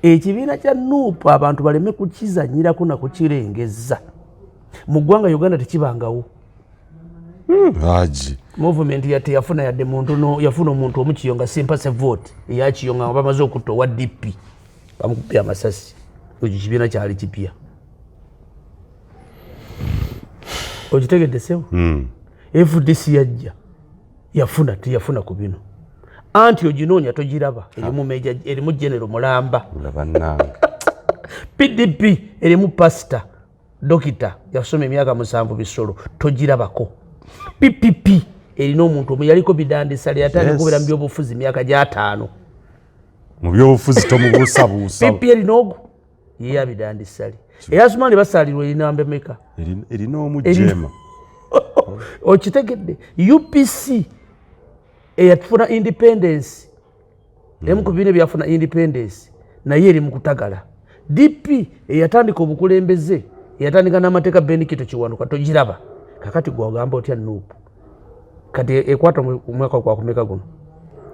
Ekibiina kya Nuupu abantu baleme kukizanyirako na kukirengezza mu ggwanga Uganda, tekibangawo. Haji. Movement yate yafuna yadde muntu no, yafuna omuntu omu Kiyonga sympathy vote eya Kiyonga nga bamaze okutta owa DP, bamukubye amasasi. Ekyo kibiina kyali kipya, okitegedde sebo? FDC yajja yafuna, teyafuna ku bino, anti oginoonya togiraba, erimu major, erimu general mulamba. Nga bannange. PDP erimu pasita dokita yasoma emyaka 7 bisolo, togirabako. PPP erina omuntu omu yaliko Bidandisale, yatandika okubeera mu byobufuzi myaka gy'ataano. Mu byobufuzi tomubuusabuusa. PP erina ogu ye Bidandisale, eyasumani basalirwa erina mbemeka. Erina omujema. Okitegedde? UPC eyafuna independence, emu ku bibiina ebyafuna independence, naye eri mu kutagala. DP eyatandika obukulembeze, eyatandika n'amateeka, Benikito Kiwanuka, togiraba. Kakati gwagamba otya Nuupu kati ekwata omwaka gwakumeka guno?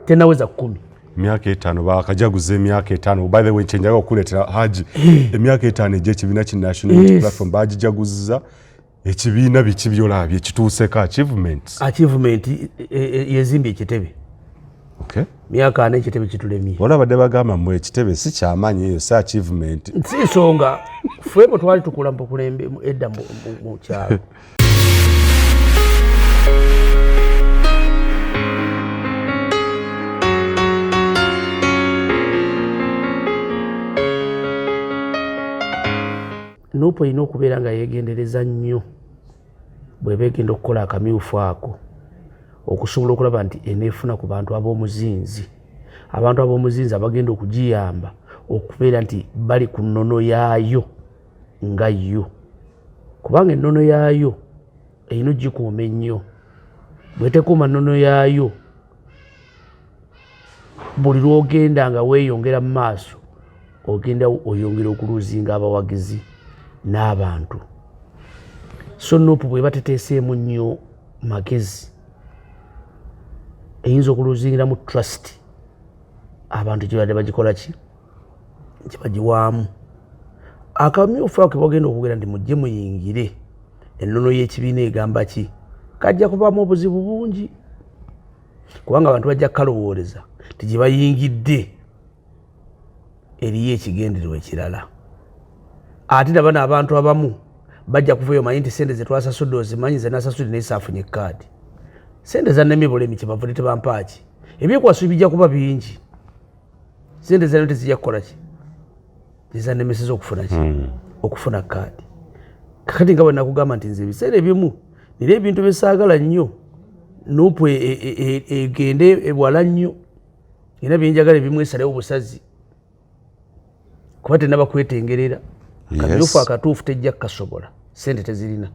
Tenaweza 10. Emyaka 5, bakajaguza emyaka 5. By the way, kyenjaga okuleetera Haji, emyaka 5 egy'ekibiina ki National Unity Platform bagijaguziza. Ekibiina biki byolabye kituuseko, achievements? Achievement yezimbye ekitebe. Myaka 4 ekitebe kitulemye. Olabadde bagamba mmwe ekitebe si kyamaanyi, eyo si achievement. Si nsonga, ffe bwe twali tukula mu bukulembe edda mu kyalo. Nuupu erina okubeera nga yeegendereza nnyo bw'eba egenda okukola akamyufu ako, okusobola okulaba nti eneefuna ku bantu ab'omuzinzi, abantu ab'omuzinzi abagenda okugiyamba okubeera nti bali ku nnono yaayo nga yo, kubanga ennono yaayo erina ogikuuma ennyo. Bw'etekuuma nnono yaayo, buli lw'ogenda nga weeyongera mu maaso, ogenda oyongera okuluuzinga abawagizi n'abantu. So Nuupu bw'eba teteeseemu nnyo magezi, eyinza okuluuzingiramu trust abantu gye badde bagikola ki gye bagiwaamu. Akamyufu ako bagenda okwogera nti mujje muyingire ennono y'ekibiina egamba ki, kajja kubaamu obuzibu bungi, kubanga abantu bajja kukalowooleza nti gye bayingidde eriyo ekigendererwa ekirala. Ate na bano abantu abamu bajja kuvayo, manyi nti sente zetwasasudde ozimanyi, ze nasasudde naye saafunye kaadi, sente zannemye bulemi, kyebavudde tebampaaki. Ebyekwaso bijja kuba bingi, sente zano tezijja kukola ki zizannemeseza okufuna ki okufuna kaadi. Kakati nga bwe nakugamba nti nze ebiseera ebimu nina ebintu byesaagala nnyo Nuupu egende ewala nnyo, era byenjagala ebimu esalewo busazi, kuba tenaba kwetengerera. Akamyufu akatuufu tejja kukasobola, sente tezirina.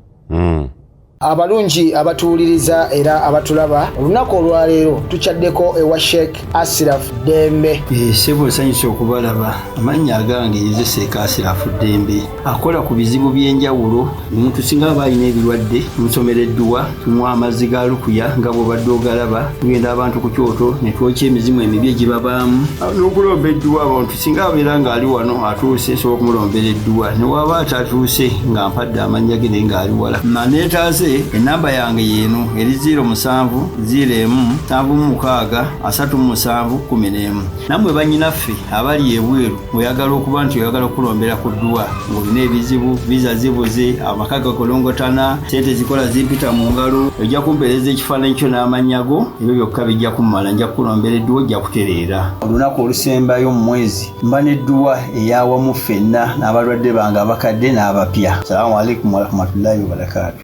Abalungi abatuwuliriza era abatulaba, olunaku olwaleero tukyaddeko ewa Sheikh Asiraf Ddembe. Ssebo, nsanyusa okubalaba. Amannya agange nze Sheikh Asirafu Ddembe, akola ku bizibu by'enjawulo. Omuntu singa aba alina ebirwadde, tumusomera edduwa, tumuwa amazzi ga lukuya nga bw'obadde ogalaba. Tugenda abantu ku kyoto ne twokya emizimu emibi egibabaamu n'okulomba edduwa. Abantu singa abeera ng'ali wano atuuse, nsobola okumulombera edduwa, ne waba atatuuse nga mpadde amannya ge naye ng'ali wala naneetaase, ennamba yange yeeno eri 07 01 76 37 11. Nammwe bannyinaffe abali ebweru, oyagala okuba nti oyagala okulombera ku dduwa ng'olina ebizibu, viza zibuze, amaka gakolongotana, sente zikola zimpita mu ngalo, ojja kumpeereza ekifaananyi kyo n'amannya go, ebyo byokka bijja kummala, nja kukulombera edduwa, ojja kutereera. Olunaku olusembayo mu mwezi mba n'edduwa eyawamu ffenna n'abalwadde bange abakadde n'abapya. Salaamu alaikum warahmatullahi wabarakaatu.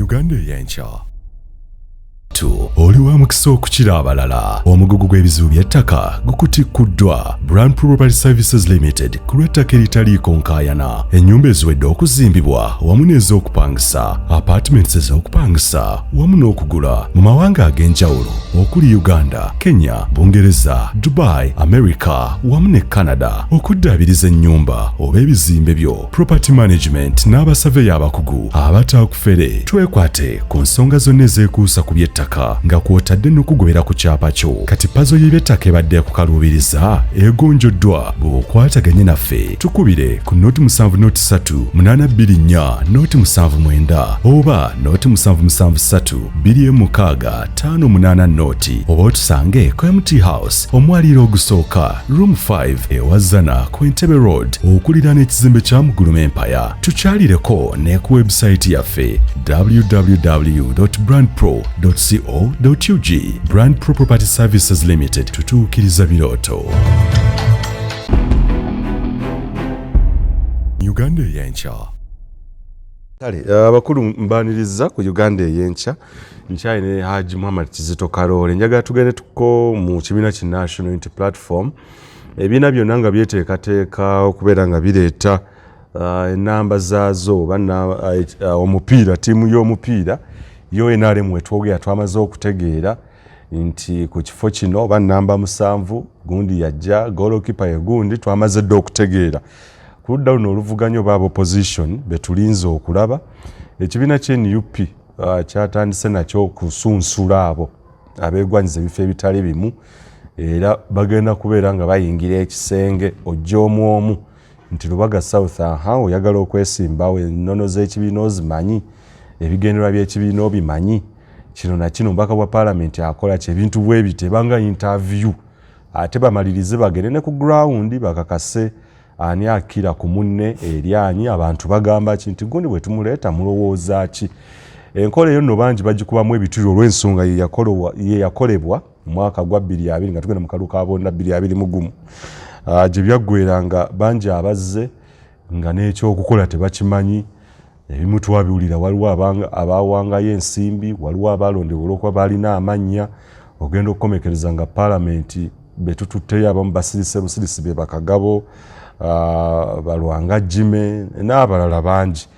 Uganda ey'enkya oli wa mukisa okukira abalala. Omugugu gw'ebizibu by'ettaka gukutikkuddwa Brand Property Services Limited ku lw'ettaka eritaliiko nkaayana, ennyumba eziwedde okuzimbibwa wamu n'ez'okupangisa, apartments ez'okupangisa wamu n'okugula mu mawanga ag'enjawulo okuli Uganda, Kenya, Bungereza, Dubai, America wamu ne Canada. Okuddaabiriza ennyumba oba ebizimbe byo, property management n'abasaveya abakugu abatakufere. Twekwate ku nsonga zonna ezeekuusa ku by'ettaka. by'ettaka nga kw'otadde n'okugobera ku kyapa kyo. Kati pazo y'eby'ettaka ebadde ekukaluubiriza egonjoddwa bw'okwataganye naffe. Tukubire ku noti 7 noti 3 824 noti 79 oba noti 773 26 58 noti oba otusange ku MT House omwaliiro ogusooka room 5 ewa Zana ku Entebbe Road okuliraana ekizimbe kya Muguluma Empire. Tukyalireko ne ku website yaffe www.brandpro.co.ug. Brand Pro Property Services Limited, tutuukiriza birooto. Uganda ey'enkya. Kale abakulu, mbaniriza ku Uganda ey'enkya. Nkyali ne Haji Muhammad Kizito Karoole. Njagala tugende tuko mu kibiina ki National Unity Platform. Ebibiina byonna nga byeteekateeka okubeera nga bireeta enamba zaazo oba omupiira, ttiimu y'omupiira yo NRM. Wetwogera twamaze okutegeera nti ku kifo kino oba namba 7 gundi yajja, goalkeeper ye gundi, twamaze dda okutegeera. Ku ludda luno oluvuganya oba opposition betulinze okulaba ekibiina kye NUP kyatandise nakyo okusunsula abo abeegwanyiza ebifo ebitali bimu, era bagenda kubeera nga bayingira ekisenge ojja omu omu nti Lubaga South, aha, oyagala okwesimbawo, ennono z'ekibiina ozimanyi, ebigendererwa by'ekibiina obimanyi, kino na kino, omubaka bwa paalamenti akola ki, ebintu bwe biti, ebanga interview, ate bamalirize bagende ne ku ground bakakase ani akira ku munne eryanyi, abantu bagamba ki nti gundi bwe tumuleeta mulowooza ki. Enkola eyo nno bangi bagikubamu ebituli olw'ensonga ye yakolebwa mu mwaka gwa 2020 nga tugenda mu kalulu ka bonna 2021, gye byaggwera nga bangi abazze nga n'ekyokukola tebakimanyi. Ebimu twabiwulira, waliwo abawangayo ensimbi, waliwo abalondebwa olwokuba balina amannya, ogenda okukomekereza nga paalamenti betututteyo abamu basirise busirisi, be bakagabo balwanga jime n'abalala bangi.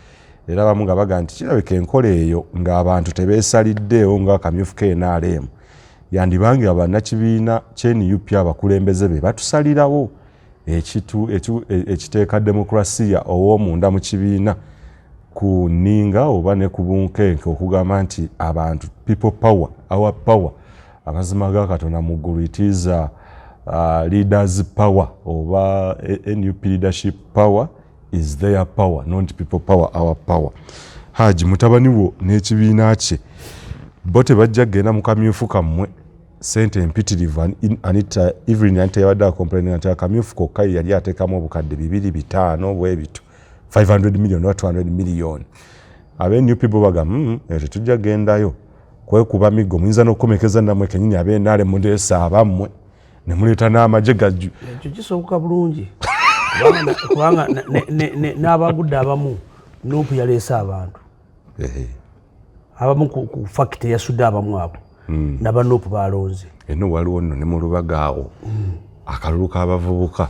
Era abamu nga baga nti kirabika enkola eyo ng'abantu tebeesaliddeewo nga akamyufu ke NRM yandibanga bannakibiina kye NUP abakulembeze be batusalirawo ekiteeka demokrasiya ow'omunda mu kibiina ku nninga oba ne ku bunkenke okugamba nti abantu people power, our power. Amazima ga Katonda mu ggulu, it is leaders power oba NUP leadership power is their power, not people power, our power. Haji, mutabani wo n'ekibiina kye bo tebajja kugenda mu kamyufu kammwe, sente empitirivu. Anita Evelyn, Anita yabadde acomplaininga nti akamyufu kokka ye yali ateekamu obukadde bibiri bitaano bwe bityo, 500 million oba 200 million. Abe NUP bo bagamba, eyo tetujja kugendayo kwekuba miggo, muyinza n'okukomekeza nammwe kenyini ab'NRM muleese abammwe ne muleeta n'amagye gajju. Ekyo kisoboka bulungi kubanga n'abagudde abamu NUP yaleese abantu abamu ku fact eyasudde abamu abo naba NUP balonze. Eno waliwo nno ne mu Lubaga awo akalulu k'abavubuka,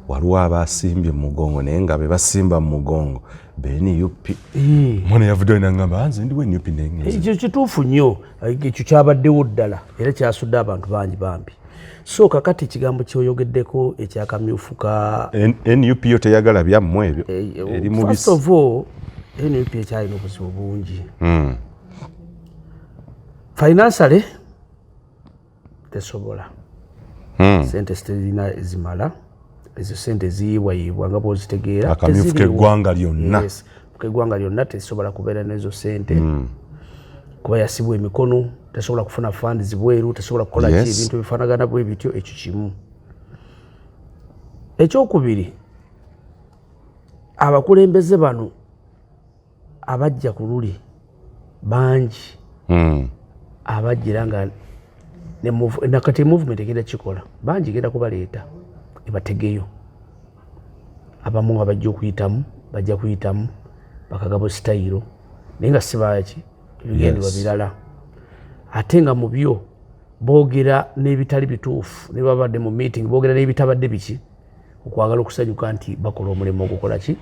waliwo abasimbye mu mugongo, naye nga be basimba mu mugongo be NUP. Omwana yavuddeyo nagamba, nze ndi we NUP nengenze. Ekyo kituufu nnyo, ekyo kyabaddewo ddala era kyasudde abantu bangi bambi. So kakati ekigambo kyoyogeddeko ekyakamyufu ka NUP yo teyagala byammwe ebyo, eri mu First of all, NUP ekyalina obuzibu bungi. Financially tesobola. Sente terina zimala, ezo sente ziyiibwayiibwa nga bwozitegeera. Akamyufu Teziriiwo. k'eggwanga lyonna. Yes, k'eggwanga lyonna tesobola kubeera nezo sente kuba yasibwa emikono, tesobola kufuna funds bweru, tesobola kukola ki, ebintu ebifaanagana bwe bityo. Ekyo kimu. Ekyokubiri, abakulembeze bano abajja ku luli bangi abajjira nga nakati movement egenda kikola bangi, egenda kubaleeta ebategeyo. Abamu nga bajja okuyitamu, bajja kuyitamu bakagabo sitayiro, naye nga si baki, ebigenderwa birala, ate nga mu byo boogera n'ebitali bituufu, ne babadde mu meeting boogera n'ebitabadde biki, okwagala okusanyuka nti bakola omulimu ogukola ki,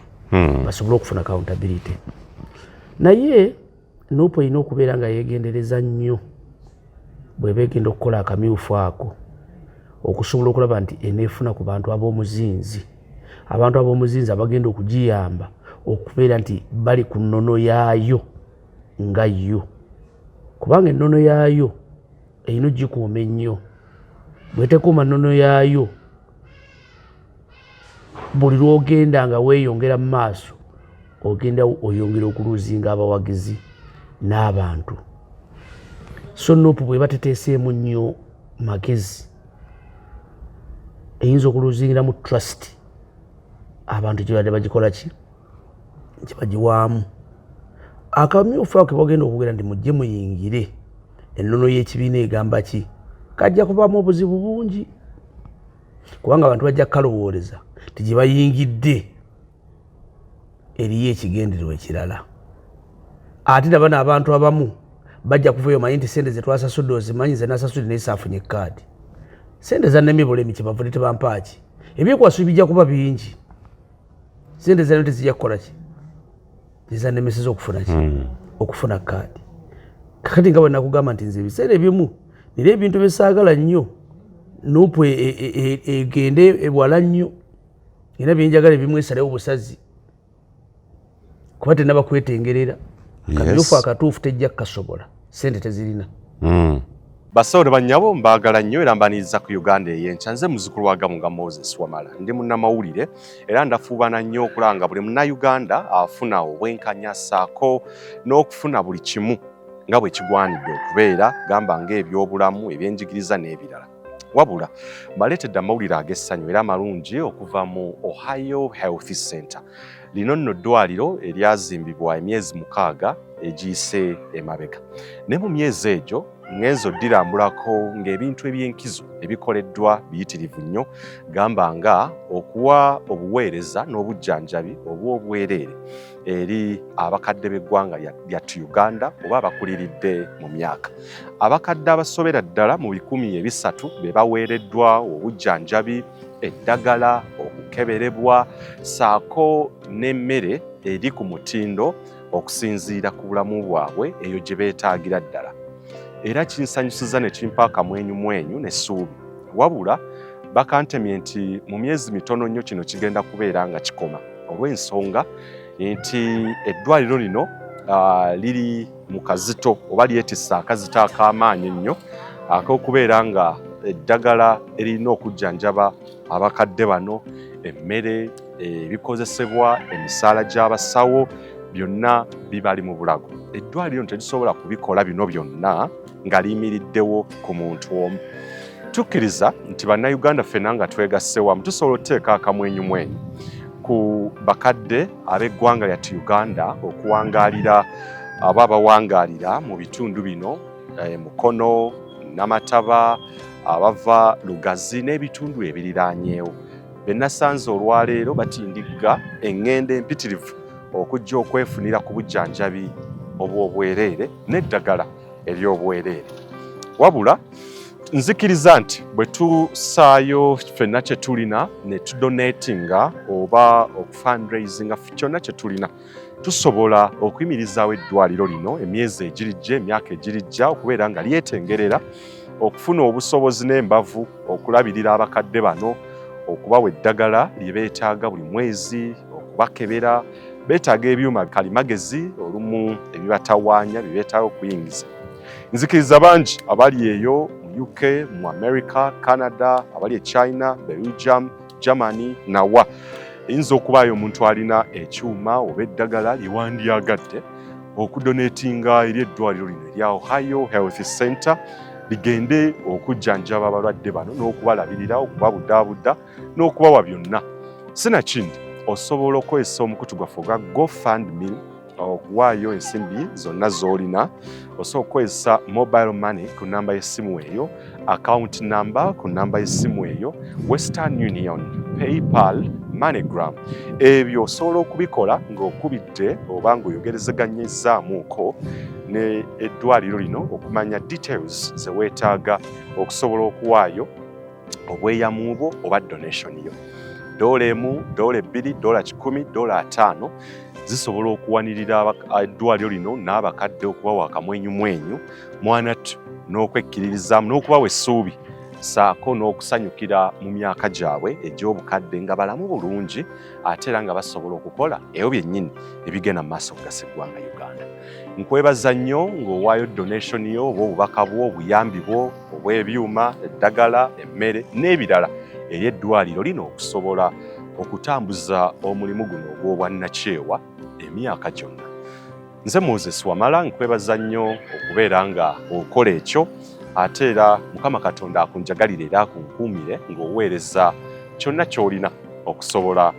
basobole okufuna accountability. Naye NUP erina okubeera nga yeegendereza nnyo bw'eba egenda okukola akamyufu ako, okusobola okulaba nti eneefuna ku bantu ab'omuzinzi, abantu ab'omuzinzi abagenda okugiyamba okubeera nti bali ku nnono yaayo nga yo, kubanga ennono yaayo Erina ogikuuma ennyo. Bwetekuuma nnono yaayo, buli lwogenda nga weeyongera mu maaso, ogenda oyongera okuluzinga abawagizi n'abantu. So NUP bweba teteeseemu nnyo magezi, eyinza okuluzingiramu trust abantu gyebadde bagikola ki, gyebagiwaamu. Akamyufu ako kebagenda okwogera nti mujje muyingire ennono y'ekibiina egamba ki, kajja kubaamu obuzibu bungi, kubanga abantu bajja kukalowooleza nti gye bayingidde eriyo ekigendererwa ekirala. Ate nabano abantu abamu bajja kuvayo, manyi nti sente zetwasasudde ozimanyi, ze nasasudde naye saafunye kaadi, sente zannemye bulemi, kyebavudde tebampaaki. Ebyekwaso bijja kuba bingi, sente zano tezijja kukola ki, zizannemeseza okufuna ki, okufuna kaadi. Kakati nga bwe nakugamba nti nze ebiseera ebimu nina ebintu byesaagala nnyo NUP egende ewala nnyo, era byenjagala ebimwesalewo busazi, kuba tenaba kwetengerera. Kamyufu akatuufu tejja kukasobola, sente tezirina. Basawo ne bannyabo, mbaagala nnyo era mbaniriza ku Uganda ey'enkya. Nze muzukulu wa Gamunga Moses Wamala, ndi munnamawulire era ndafuubana nnyo okulaba nga buli munnayuganda afuna obwenkanya ssaako n'okufuna buli kimu nga bwe kigwanidde okubeera, gamba ng'ebyobulamu, ebyenjigiriza n'ebirala. Wabula mbaleetedde amawulire ag'essanyu era amalungi okuva mu Ohio Health Center. Lino nno ddwaliro eryazimbibwa emyezi 6 egiyise emabega, naye mu myezi egyo ŋŋenze oddirambulako ng'ebintu eby'enkizo ebikoleddwa biyitirivu nnyo, gamba nga okuwa obuweereza n'obujjanjabi obw'obwereere eri abakadde b'eggwanga lyattu Uganda oba abakuliridde mu myaka. Abakadde abasobera ddala mu 300 be baweereddwa obujjanjabi, eddagala, okukeberebwa ssaako n'emmere eri ku mutindo okusinziira ku bulamu bwabwe eyo gye beetaagira ddala. Era kinsanyusiza ne kimpa akamwenyumwenyu n'essuubi. Wabula bakantemye nti mu myezi mitono nnyo kino kigenda kubeera nga kikoma, olw'ensonga nti eddwaliro lino liri mu kazito oba lyetisse akazito ak'amaanyi ennyo ak'okubeera nga eddagala eririna okujjanjaba abakadde bano, emmere, ebikozesebwa, emisaala gy'abasawo, byonna bibali mu bulago. Eddwaliro terisobola kubikola bino byonna nga liyimiriddewo ku muntu omu. Tukkiriza nti bannayuganda ffenna nga twegasse wamu tusobola okuteeka akamwenyumwenyu ku bakadde ab'eggwanga lyattu Uganda okuwangaalira aba abawangaalira mu bitundu bino, Mukono, Namataba, abava Lugazi n'ebitundu ebiriraanyeewo. Be nasanze olwaleero batindigga eŋŋendo empitirivu okujja okwefunira ku bujjanjabi obw'obwereere n'eddagala ery'obwereere. Wabula nzikiriza nti bwe tusaayo ffenna kye tulina ne tudonatinga oba okufundraisinga kyonna kye tulina, tusobola okuyimirizaawo eddwaliro lino emyezi egirijja, emyaka egirijja, okubeera nga lyetengerera okufuna obusobozi n'embavu okulabirira abakadde bano, okubawa eddagala lye beetaaga buli mwezi, okubakebera. Beetaaga ebyuma kalimagezi olumu ebibatawaanya bye beetaaga okuyingiza. Nzikiriza bangi abali eyo mu UK, mu America, Canada, abali e China, Belgium, Germany, nawa eyinza okubaayo omuntu alina ekyuma oba eddagala lye wandyagadde okudonatinga eri eddwaliro lino erya Ohio Health Center ligende okujjanjaba abalwadde bano n'okubalabirira, okubabudaabuda n'okubawa byonna. Sinakindi osobola okukozesa omukutu gwaffe ogwa GoFundMe okuwaayo ensimbi zonna z'olina. Osobola okukozesa mobile money ku namba y'essimu eyo, account number ku namba y'essimu eyo, Western Union, PayPal, MoneyGram. Ebyo osobola okubikola ng'okubidde oba ng'oyogerezeganyizaamuuko ne eddwaliro lino okumanya details ze weetaaga okusobola okuwaayo obweyamu bwo oba donation yo. $1, $2, $100, $50 zisobola okuwanirira eddwaliro lino n'abakadde, okubawa akamwenyumwenyu mwanattu n'okwekkiririzaamu n'okubawa essuubi. Ssaako n'okusanyukira mu myaka gyabwe egy'obukadde nga balamu bulungi ate era nga basobola okukola ebyo byennyini ebigenda mu maaso okugasa eggwanga Uganda. Nkwebaza nnyo ng'owaayo donation yo oba obubaka bwo, obuyambi bwo obw'ebyuma, eddagala, emmere n'ebirala eri eddwaliro lino okusobola okutambuza omulimu guno ogw'obwannakyewa emyaka gyonna. Nze Moses Wamala nkwebaza nnyo okubeera nga okola ekyo ate era Mukama Katonda akunjagalire era akunkuumire ng'oweereza kyonna ky'olina okusobola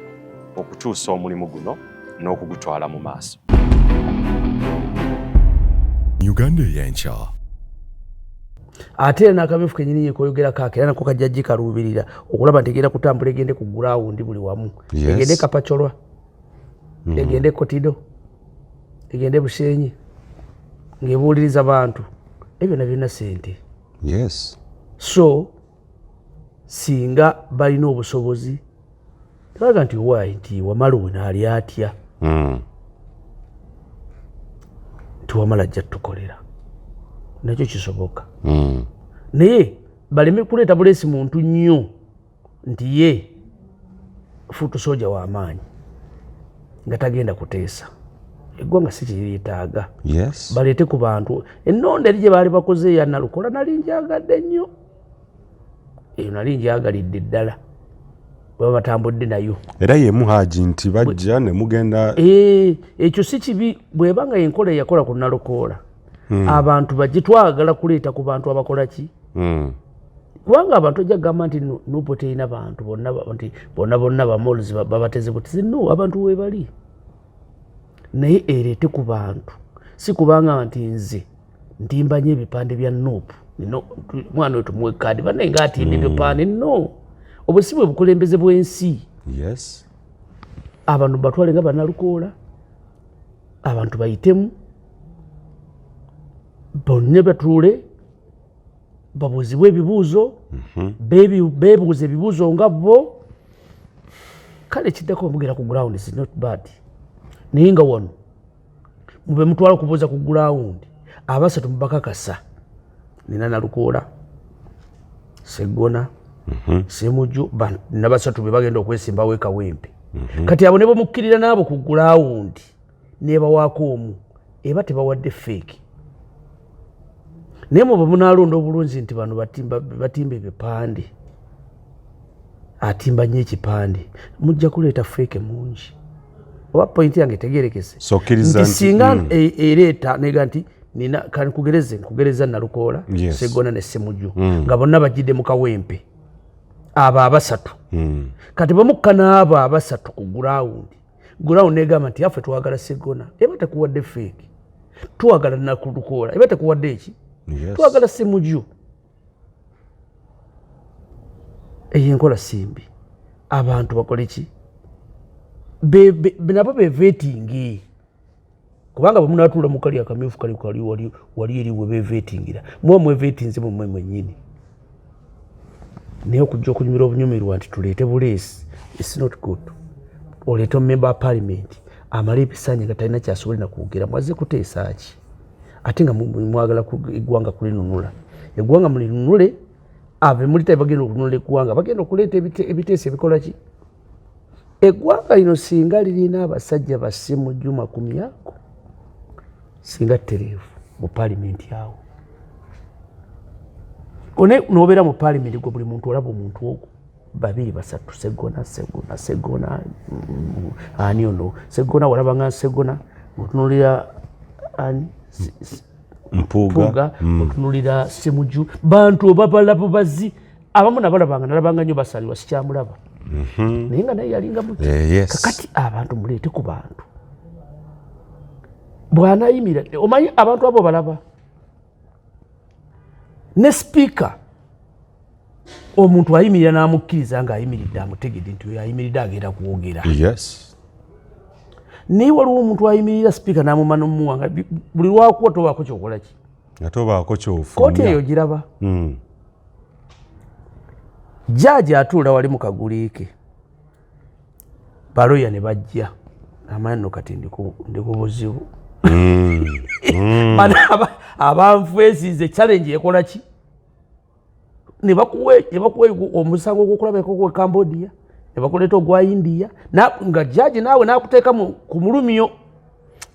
okutuusa omulimu guno n'okugutwala mu maaso. Uganda ey'enkya. Ate era n'akamyufu kenyini yekoyogerako ako era nako kajja gikaluubirira okulaba nti egenda kutambula egende ku gulawundi buli wamu, egende Kapacolwa, egende Kotido, egende Bushenyi ng'ebuuliriza bantu. Ebyo na byonna sente. So singa balina obusobozi tebaga nti waayi nti Wamala ono ali atya, nti Wamala ajja tukolera, nakyo kisoboka. Naye baleme kuleeta buleesi muntu nnyo nti ye foot soldier w'amaanyi nga tagenda kuteesa. Eggwanga si kyeryetaaga. Baleete ku bantu ennonda eri gye baali bakoze eya Nalukola, nali njagadde nnyo eyo, nali njagalidde ddala bweba batambudde nayo. Era yemu Haji nti bajja ne mugenda. Ekyo si kibi bweba nga enkola eyakola ku Nalukoola. Abantu bajje, twagala kuleeta ku bantu abakola ki, kubanga abantu ojja kugamba nti NUP terina bantu bonna, nti bonna bonna bamoles babateze butizi. No, abantu webali, naye ereete ku bantu, si kubanga nti nze ntimba nnyo ebipande bya NUP, mwana oyo tumuwe kaadi bannaye nga atimba ebipande. No, obwo si bwe bukulembeze bw'ensi. Abantu batwale nga Banalukoola, abantu bayitemu bonna batuule babuuzibwe ebibuuzo, beebuuza ebibuuzo nga bo. Kale kiddako mugera ku ground is not bad, naye nga wano mube mutwala okubuuza ku ground abasatu mubakakasa nina Nalukoola, Seggona, Semuju, nabasatu be bagenda okwesimbawo ekawempe. Kati abo ne bamukkirira n'abo ku ground nebawaako omu, eba tebawadde fake. Naye muba munalonda obulungi nti bano batimba ebipande, atimba nnyo ekipande, mujja kuleeta fake mungi. Oba point yange tegerekese? Nti singa ereeta nega nti nina kankugereze, nkugereza Nalukoola, Segona ne Semuju, nga bonna bajjidde mu Kawempe abo abasatu. Kati bamukka n'abo abasatu ku ground, ground negamba nti affe twagala Segona, eba tekuwadde fake. Twagala Nalukoola, eba tekuwadde eki. Twagala Semuju. Eyo enkola simbi. Abantu bakole ki? Nabo bevetinge, kubanga bwe munatuula mu kali akamyufu kali kali wali wali eri we bevetingira, muba mwevetinze mumwe mwennyini. Naye okujja okunyumira obunyumirwa nti tuleete buleesi, it's not good. Oleete omumemba wa parliament amale ebisanja nga talina kyasobola nakwogera, mwazze kuteesa ki? Ate nga mwagala eggwanga kulinunula, eggwanga mulinunule. Ave mulita bagenda okununula eggwanga, bagenda okuleeta ebiteeso ebikola ki? Eggwanga lino singa lirina abasajja basemujju 20 ago, singa tereevu mu paalimenti awo one nobeera mu paalimenti gwe buli muntu olaba omuntu ogwo babiri basatu, Segona, Segona, Segona, ani ono Segona, walabanga Segona otunulira ani? Mpuuga. Otunulira Semuju, bantu obabalabo bazi abamu nabalabanga, nalabanga nnyo basalirwa, sikyamulaba, naye nga naye yalinga muki. Kakati abantu muleete ku bantu bwanayimira, omanyi abantu abo balaba ne sipiika, omuntu ayimirira n'amukkiriza ng'ayimiridde, amutegedde nti oyo ayimiridde agenda kwogera. Naye waliwo omuntu ayimirira, sipiika n'amuma n'omuwa nga buli lwakuwa tobaako kyokola ki. Nga tobaako kyofunya. Kooti eyo giraba. Jaaji atuula wali mu kaguliike, baloya ne bajja, amanyi nno kati ndi ku buzibu. Bano abanfeesize challenge ekola ki? Ne bakuwa omusango ogw'okulabako gwe Cambodia, ne bakuleeta ogwa India, nga jaji naawe n'akuteeka ku mulumyo.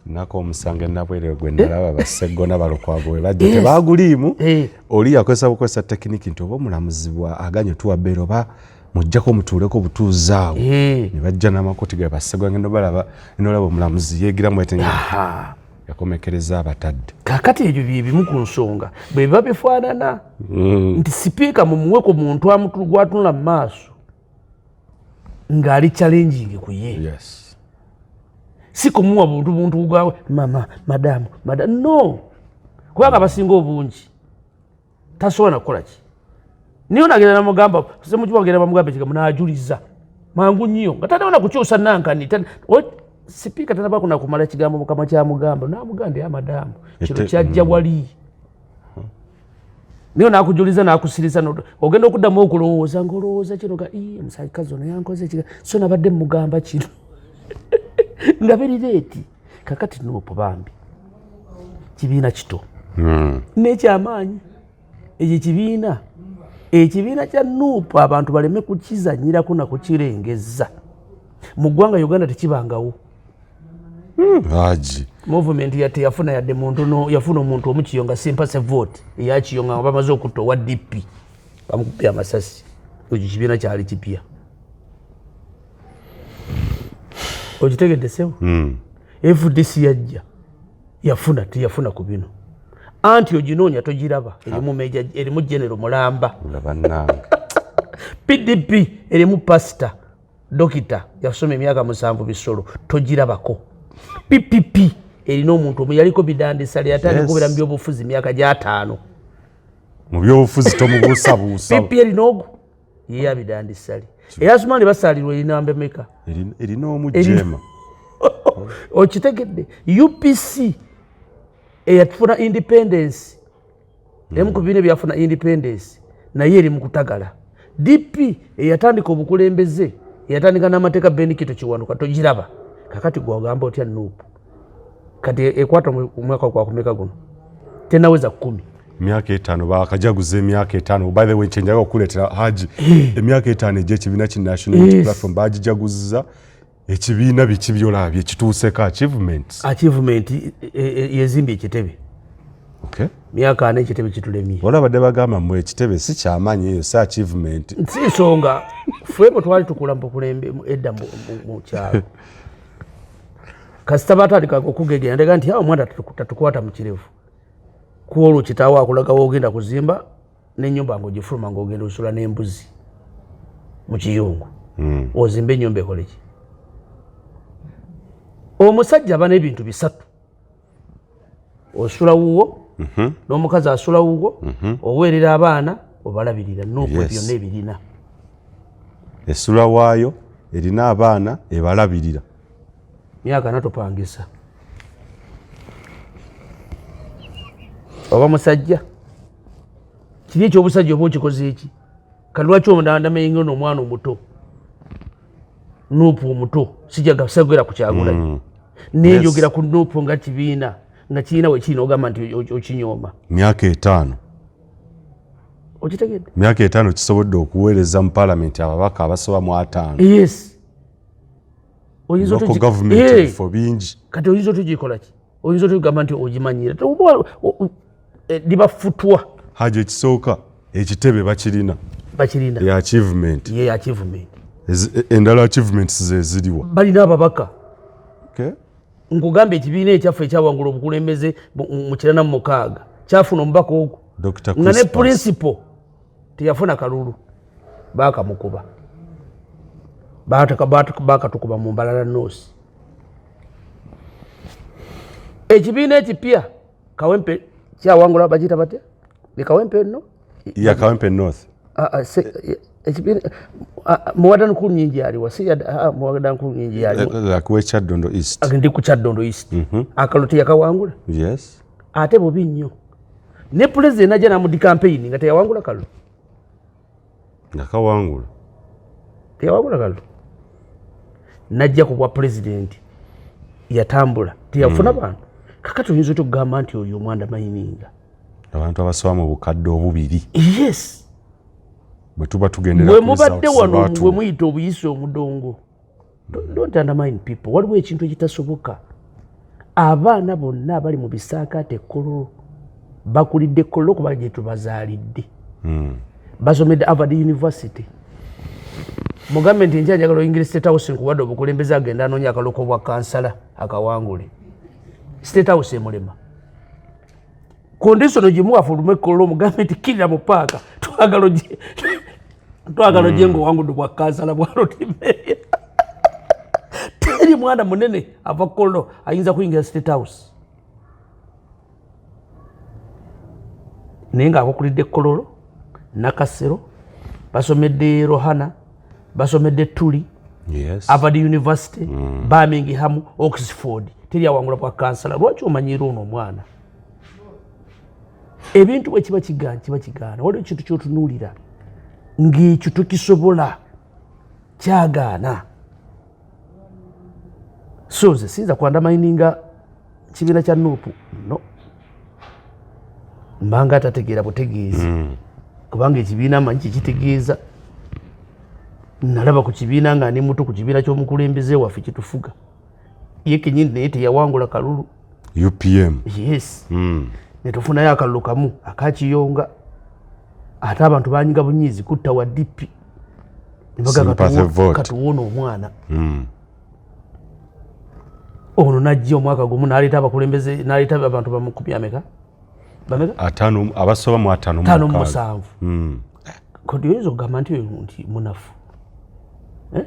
Nako omusango enabwerere gwe nalaba baseggona balukwago we bajja tebaguliimu. Oli yakozesa bukozesa tekiniki nti oba omulamuzi aganye otuwa bbeera oba mujjako mutuuleko butuuzi awo, ne bajja n'amakooti gabe bassegona, ngenda balaba nolaba omulamuzi yeegiramu ete yakomekereza abatadde. Kakati ebyo byebimu ku nsonga bwe biba bifaanana nti sipiika mumuwe ku muntu gwatunula mu maaso ng'ali challenging ku ye, si kumuwa buntu buntu gwawe mama madamu madamu no, kubanga abasinga obungi tasobola nakukola ki. Niyo nagenda namugamba semukiba agenda bamugamba ekigambo n'ajuliza mangu nnyo nga tanabona kukyusa nankani. Sipiika tanaba kuna kumala kigambo mukama kyamugamba namugamba nti madamu kino kyajja wali, niyo nakujuliza nakusiriza, ogenda okuddamu okulowooza ngaolowooza kino ga omusajja ono yankoze ekiga so nabadde mugamba kino nga berireeti. Kakati NUP bambi kibiina kito nekyamaanyi. Ekyo kibiina, ekibiina kya NUP, abantu baleme kukizanyirako nakukirengeza mu ggwanga Uganda, tekibangawo. Haji. Movement yate yafuna yadde muntu no yafuna omuntu omu Kiyonga sympathy vote eya Kiyonga nga bamaze okutta owa DP, bamukubye amasasi. Ekyo kibiina kyali kipya, okitegedde sebo? FDC yajja yafuna, teyafuna ku bino, anti oginoonya togiraba, erimu major, erimu general mulamba. Nga bannange. PDP erimu pasita dokita yasoma emyaka 7 bisolo, togirabako. PPP erina omuntu omu yaliko bidandisale, yatandika okubeera mu byobufuzi myaka gyataano. Mu byobufuzi tomubuusabuusa. PP erina ogwo ye abidandisale, eyasumali basaalirwa erina mbemeka. Erina omujema. Okitegedde? UPC eyafuna independence, emu ku bibiina ebyafuna independence, naye eri mu kutagala. DP eyatandika obukulembeze, eyatandika n'amateeka, Ben Kato Kiwanuka, togiraba. Kakati gwagamba otya NUP kati ekwata omwaka gwakumeka guno tenaweza 10? Emyaka 5 bakajaguza emyaka 5. By the way, kyenjaga okuleetera Haji, emyaka 5 egy'ekibiina ki National Unity Platform bagijaguziza. Ekibiina biki byolabye kituuseko, achievements? Achievement yezimbye ekitebe. Myaka 4 ekitebe kitulemye. Olabadde bagamba mwe ekitebe si kyamaanyi, eyo si achievement. Si nsonga. Ffe bwe twali tukula mu bukulembe edda mu kyalo, kasita batandika okugegera ndega nti awo omwana tatukwata mu kirevu, ku olwo kitaawo akulaga woogenda kuzimba n'ennyumba ng'ogifuluma ng'ogenda osula n'embuzi mu kiyungu, ozimbe ennyumba ekole ki. Omusajja aba n'ebintu bisatu: osula wuwo, n'omukazi asula wuwo, oweerera abaana, obalabirira. NUP byonna ebirina. Esula waayo, erina abaana, ebalabirira. Myaka natupangisa oba musajja kiri ekyobusajja oba okikoze eki. Kati lwaki ondandamenyo nomwana omuto NUP omuto? Sijagera ku Kyagulanyi, nenjogera ku NUP nga kibiina nga kirina wekirina, ogamba nti okinyooma. Myaka 5. Okitegedde? Myaka 5 kisobodde okuweereza mu palamenti ababaka abasoba mu 50. Yes, oyinza local government ebifo bingi. Kati oyinza otugikola ki? Oyinza otugamba nti ogimanyira? Liba futwa. Haji, ekisooka ekitebe bakirina. Bakirina. Ye achievement. Ye achievement. Endala achievements ze ziriwa? Balina ababaka. Nkugamba ekibiina ekyaffe ekyawangula obukulembeze mu 96 kyafuna omubaka ogwo Dr. nga ne Crispus. Principal teyafuna kalulu, bakamukuba. Bakatukuba mu Mbalala North. Ekibiina ekipya Kawempe kyawangula, bagiyita batya? Ni Kawempe nno. Ya Kawempe North. Ah, ah, ekibiina Muwada Nkulu nyingi aliwa si Muwada Nkulu nyingi yaliwa. Akuwa Kyaddondo East. Ndi ku Kyaddondo East. Akalulu teyakawangula? Yes. Ate bubi nnyo, ne pulezidenti najja namudi campaign nga teyawangula kalulu. Nga kawangula. Teyawangula kalulu, najja ku bwa pulezidenti, yatambula, teyafuna bantu. Kakati oyinza otya okugamba nti oyo omwanda mayininga? Abantu abasoba mu 2000. Yes. Bwe tuba tugendera Bwe ku mubadde results wano ze bwe baatuwa. muyita obuyisa omudongo. Don't undermine people. Waliwo ekintu ekitasoboka. Abaana bonna abali mu bisaakaate Kololo bakulidde Kololo kuba gye tubazaalidde. Basomedde Harvard University. Mugambe nti enkya njagala oyingire State House, nkuwadde obukulembeze, agenda anoonya akaloko bwa kansala akawangule. State House emulema. Condition gimu afulume Kololo, omugambe nti kkirira mu paaka, twagala ogye, twagala ogye ng'owangudde bwa kansala bwa Lord Mayor. Teri mwana munene ava Kololo ayinza kuyingira State House, naye ng'abakulidde Kololo, Nakasero, basomedde Rohana, basomedde Tuli, Harvard University, Birmingham, Oxford, teri awangula bwa kansala. Lwaki omanyiira ono omwana? Ebintu bwe kiba kigaana, kiba kigaana. Waliwo ekintu kyotunuulira ng'ekyo tokisobola, kyagaana. So nze siyinza kuundermininga kibiina kya NUP, no, mbanga atategeera butegeezi, kubanga ekibiina amanyi kyekitegeeza. Nalaba ku kibiina nga ndi muto, ku kibiina ky'omukulembeze waffe kitufuga ye kenyini, naye teyawangula kalulu. UPM. Yes. Netufunayo akalulu kamu akakiyonga, ate abantu banyiga bunyiizi kutta wa DP. Sympathy vote. Katuwona omwana ono najja omwaka gumu n'aleeta abakulembeze, n'aleeta abantu bamukumi ameka, bameka? Ataano, abasoba mu ataano mu taano mu mukaaga. musanvu. Kati oyinza okugamba nti oyo nti munafu? Eh?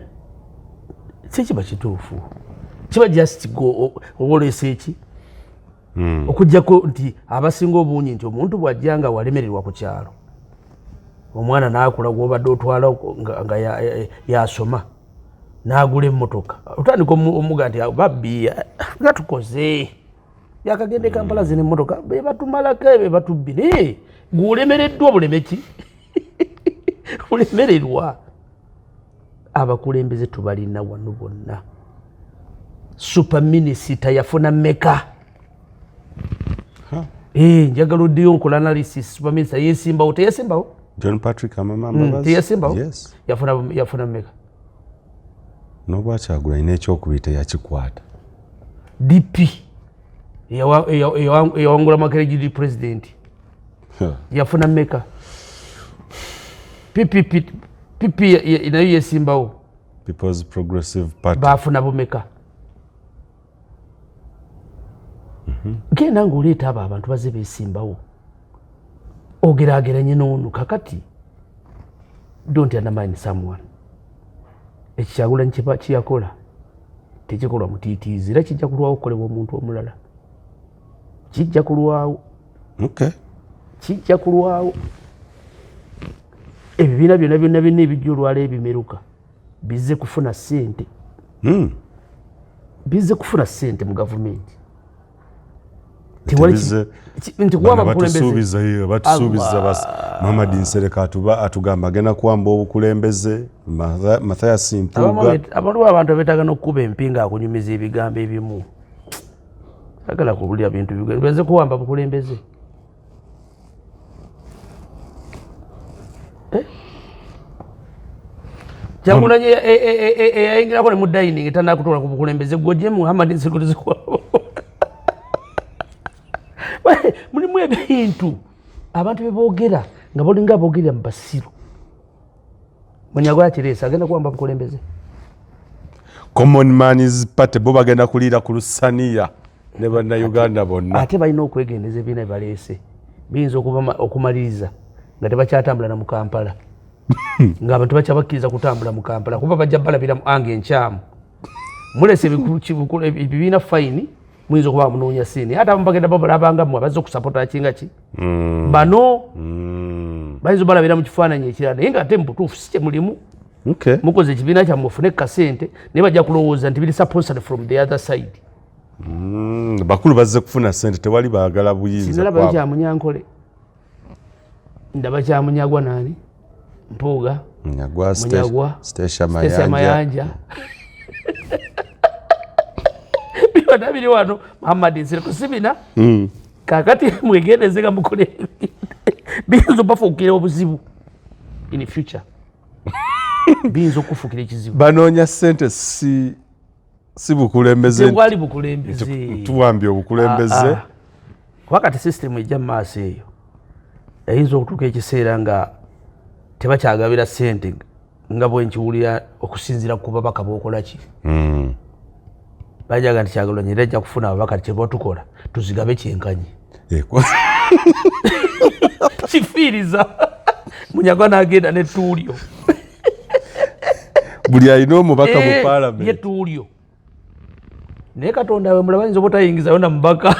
Si kiba kituufu, kiba just go oba oleese eki, okugjako nti abasinga obungi nti omuntu bw'ajja nga walemererwa ku kyalo, omwana n'akula, gwobadde otwala nga yasoma n'agula emmotoka, otandika omuga nti babbi nga tukoze yakagenda e Kampala, zino emmotoka bebatumalako, bebatubbi, naye gwolemereddwa buleme ki? Bulemererwa. Abakulembeze tubalina wano bonna. Super minisita yafuna meka? Eh, njagala oddeyo nkola analysis. Super minister yesimbawo, teyesimbawo? John Patrick Amama Mbabazi. Teyesimbawo? Yes. Yafuna meka? N'obwakyagula n'ekyokubiri teyakikwata. DP eyawangula Makerere president yafuna meka? PPP, PP nayo yesimbawo. People's Progressive Party. Bafuna bumeka? Genda ngaoleeta abo abantu baze besimbawo, ogerageranye n'ono. Kakati don't undermine someone. Ekyo Kyagulanyi kiyakola tekikolwa mutiitiizi, era kijja kulwawo okukolebwa omuntu omulala, kijja kulwawo. Kijja kulwawo. Ebibiina byonna byonna byonna ebijja olwala ebimeruka bizze kufuna ssente. Bizze kufuna ssente mu gavumenti. Tewali nti kuba Bano abakulembeze batusuubiza bas Muhammad Nsereko atugamba agenda kuwamba obukulembeze, Mathias Mpuuga. Abantu abantu abeetaaga n'okukuba empi ng'akunyumiza ebigambo ebimu, agala kuwulira bintu bigenze kuwamba bukulembeze. Eh? Kyagulanyi eyayingirako ne mu dining tanakutuula ku bukulembeze, gwoje Muhammad Nsereko tezikuwamba. Mulimu ebintu abantu beboogera nga balinga abogerera mu basiru. Munyagwa akireese agenda kuwamba bukulembeze. Common Man's Party bo bagenda kuliira ku lusaniya ne Bannayuganda bonna. Ate balina okwegendeza, ebiina bibaleese biyinza okumaliriza nga tebakyatambula na mu Kampala, ng'abantu bakyabakkiriza kutambula mu Kampala, kuba bajja balabira mu ange enkyamu. Mulese ebibiina fine, muyinza okuba munoonya siini, ate abamu bagenda babalabanga mmwe abazze okusapota kinga ki bano. Bayinza obalabira mu kifaananyi ekirala, naye nga ate mu butuufu si kye mulimu. Mukoze ekibiina kyammwe ofune kasente, naye bajja kulowooza nti biri sponsored from the other side. Bakulu bazze kufuna sente, tewali baagala buyinza. Sinalabayo kwabo. Kyamunyankole, ndaba kyamunyagwa nani, Mpuuga. Munyagwa, Munyagwa, Stecia Stecia Mayanja. Mayanja, byonna biri wano. Muhammad Nsereko sibina. Kakati mwegendeze nga mukole ebintu biyinza obafuukira obuzibu. In future biyinza okufuukira ekizibu. Banoonya ssente, si bukulembeze. Tewali bukulembeze. Tuwambye obukulembeze. Ah, ah. Kuba kati system ejja mu maaso eyo eyinza okutuuka ekiseera nga tebakyagabira ssente, nga bwenkiwulira okusinziira ku babaka bokola ki. Bajaga nti Kyagulanyi era ajja kufuna ababaka, kyeba tukola tuzigabe kyenkanyi. Kifiiriza Munyagwa n'agenda nettuulyo. Buli alina omubaka mu parliament. Yettuulyo, naye Katonda we mulaba, ayinza oba otayingizayo na mubaka.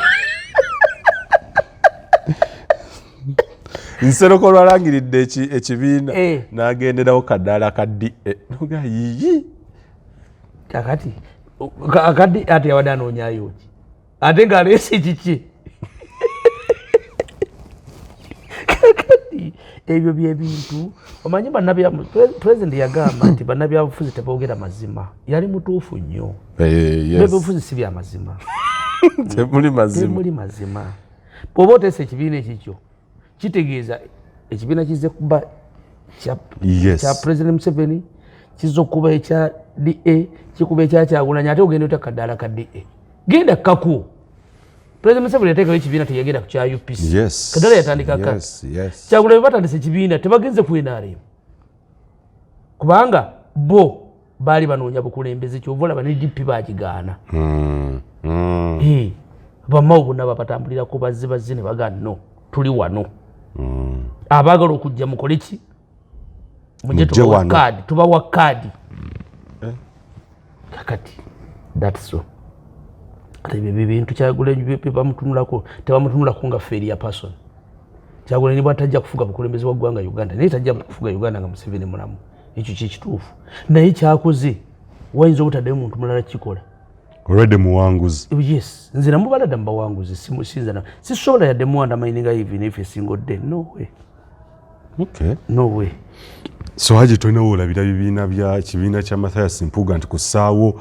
Nsereko lwalangiridde ekibiina n'agenderawo kadaala ka da noga yiyi. Kakati akaddi ate yabadde anoonyayo ki, ate ng'aleese kiki? Kakati ebyo byebintu omanyi President yagamba nti bannabyabufuzi teboogera mazima. Yali mutuufu nnyo. Ebyobufuzi si byamazima. Temuli mazima. Temuli mazima. Bw'oba oteesa ekibiina ekikyo, kitegeeza ekibiina kizze kuba kya President Museveni, kizza okuba ekya da, kikuba ekya Kyagulanyi. Ate ogenda otya kadaala ka da? Genda kaku. President Museveni yateekayo ekibiina, teyagenda ku kya UPC. Kadaala yatandika ka Kyagulanyi. Batandise ekibiina, tebagenze ku NRM, kubanga bo baali banoonya bukulembeze. Kyova olaba ne DP bagigaana. Bamawo bonna babatambulirako bazze bazze ne bagaa, no, tuli wano. Abaagala okujja mukole ki? Mujje. Mujje Tubawa wano. kaadi, tubawa kaadi. Kakati that's so. Ate ebyo bintu Kyagulanyi bamutunulako, tebamutunulako nga failure person. Kyagulanyi bwatajja kufuga bukulembeze bwa ggwanga Uganda, naye tajja kufuga Uganda nga Museveni mulamu, ekyo kyekituufu. Naye kyakoze wayinza obutaddayo muntu mulala kikola. Already muwanguzi. Yes, nze namubala dda mubawanguzi. Simusinza, sisobola yadde muundermininga even if a single day, no way. No way. So Haji, tolina woolabira bibiina bya kibiina kya Mathias Mpuuga nti kusaawo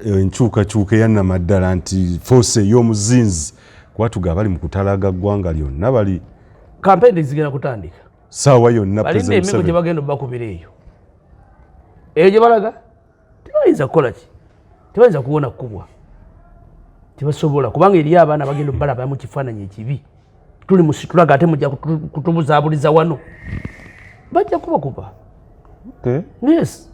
enkyukakyuka eyannamaddala, nti force ey'omuzinzi, kuba tuga bali mu kutalaga ggwanga lyonna bali Kampeyini zigenda kutandika. Saawa yonna. Balinda emiko gye bagenda obakubira eyo eyo gye balaga. Tebayinza kukola ki, tebayinza kuwona kukubwa, tebasobola, kubanga eriyo abaana bagenda obalaba mu kifaananyi ekibi. Tuli musitulaga, ate mujja kutubuzaabuliza wano, bajja kubakuba. Yes,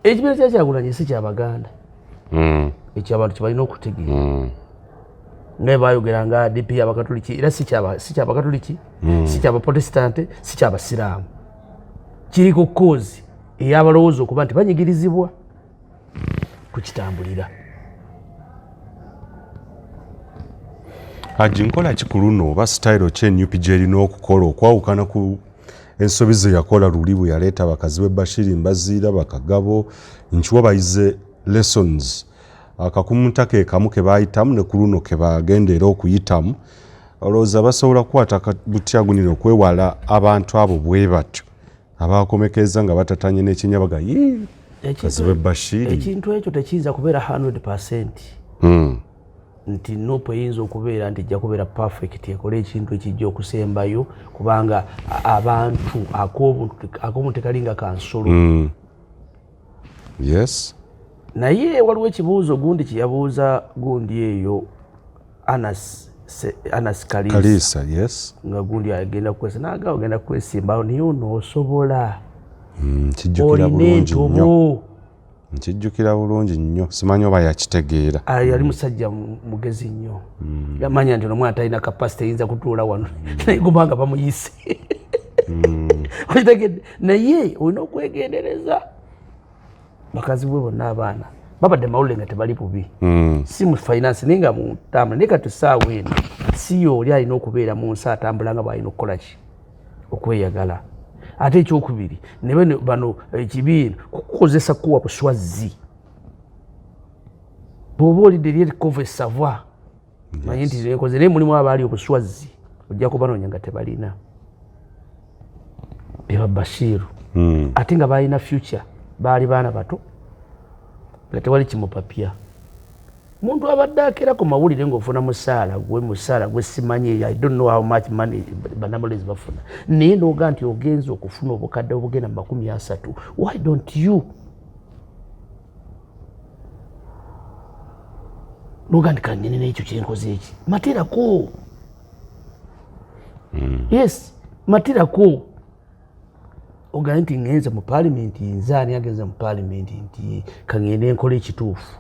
ekibiina kya Kyagulanyi si kyabaganda. Ekyo abantu kyebalina okutegeera. Naye bayogera nga DP abakatuliki, era si kyabakatuliki, si kyabaprotestante, si kyabasiraamu. Kiriko cause eyabalowooza okuba nti banyigirizibwa, tukitambulira. Haji, nkola ki ku luno oba sitayiro ki NUP gyerina okukola okwawukana ku ensobi ze yakola luli bwe yaleeta bakazi be Bashiri Mbaziira, Bakagabo nkiwa bayize lessons akakumunta ke kamu ke bayitamu ne ku luno ke bagenda era okuyitamu? Olowooza basobola kukwata butya gunira okwewala abantu abo bwe batyo abakomekeza nga batatanye n'ekinyabaga kazi bwe Bashiri? Ekintu ekyo tekiyinza kubeera 100 nti NUP eyinza okubeera nti ejja kubeera perfect, ekole ekintu ekijja okusembayo, kubanga abantu ak'obuntu tekalinga kansolo. Naye waliwo ekibuuzo gundi kyeyabuuza gundi eyo Anas Kalisa. Kalisa, yes. Nga gundi agenda kwesa naga ogenda kwesimbawo, naye ono osobola Nkijjukira olina bulungi nnyo. entobo. Nkijjukira bulungi nnyo, simanyi oba yakitegeera. Ah, yali musajja mugezi nnyo. Yamanya nti omwana talina capacity eyinza kutuula wano, naye kubanga bamuyise. Okitegedde? Naye olina okwegendereza bakazi bwe bonna abaana babadde mawulire nga tebali bubi, si mu finance, naye nga mutambula. Naye kati saawa eno si oli alina okubeera mu nsi atambula nga bwalina okukola ki, okweyagala. Ate ekyokubiri, ne bano ekibiina kukukozesa kuwa buswazzi. Bw'oba olidde eri erikova esava, manyi nti zekoze, naye mulimu abaali obuswazzi, ojja kubanoonya nga tebalina beba Bashiru. Ate nga balina future, baali baana bato nga tewali kimupapya. Muntu abadde akera ku mawulire ng'ofuna musaala gwe, musaala gwe simanyi, I don't know how much money bannamawulire bafuna, naye n'oga nti ogenza okufuna obukadde obugenda mu 30, why don't you noga nti kangende n'ekyo kyenkoze eki matirako? Yes, matirako ogambe nti ngenze mu paalimenti, nze ani agenze mu paalimenti nti kangende nkola ekituufu,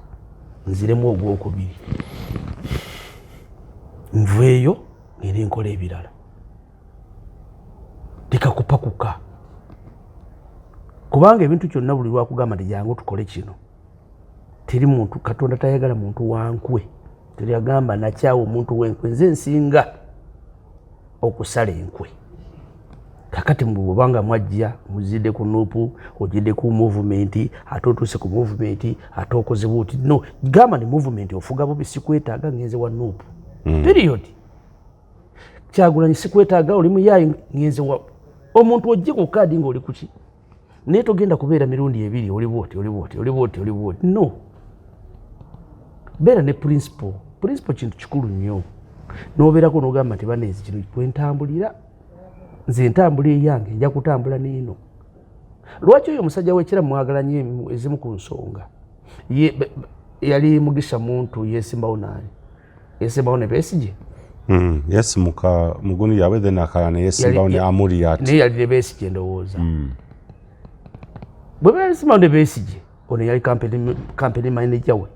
nziremu ogwokubiri, nveeyo ngende nkola ebirala. Leka kupakuka, kubanga ebintu kyonna buli lwakugamba nti jangu tukole kino, teri muntu. Katonda tayagala muntu wankwe. Teryagamba nakyawa omuntu wenkwe. Nze nsinga okusala enkwe. Kakati bwobanga mwajja muzidde ku NUP, ojidde ku movement, ate otuuse ku movement, ate okoze buti, no gamba ni movement ofuga bubi, sikwetaaga, ngenze wa NUP. Period. Kyagulanyi sikwetaaga, oli muyayi, ngenze wa omuntu ojje ku kaadi ng'oli kuki, naye togenda kubeera mirundi ebiri oli bwoti, oli bwoti, oli bwoti, oli bwoti. No, beera ne principle. Principle kintu kikulu nnyo. Nobeerako nogamba nti banenzi kino kwentambulira, nze ntambula eyange, nja kutambula neeno. Lwaki oyo omusajja wekira mwagala nnyo? Ezimu ku nsonga yali Mugisha Muntu yesimbawo naani, yesimbawo ne Besigye. Yesimuka muguni yaabwe, then akalala neyesimbawo ne Amuriat. Naye yali ne Besigye ndowooza. Bwe besimbawo ne Besigye, ono yali campaign manager we,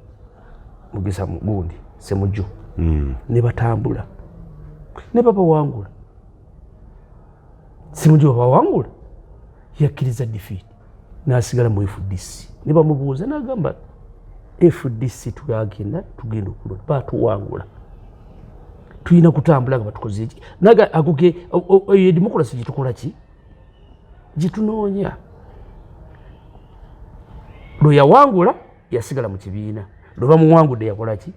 Mugisa gundi Semujju. Ne batambula ne babawangula. Semujju babawangula, yakkiriza defeat n'asigala mu FDC. Ne bamubuuza n'agamba, FDC twagenda, tugenda okulonda, batuwangula, tulina kutambula nga batukoze eki naga agoge. Eyo democracy gyetukola ki gyetunoonya. Lwe yawangula yasigala mu kibiina, lwe bamuwangudde yakola ki?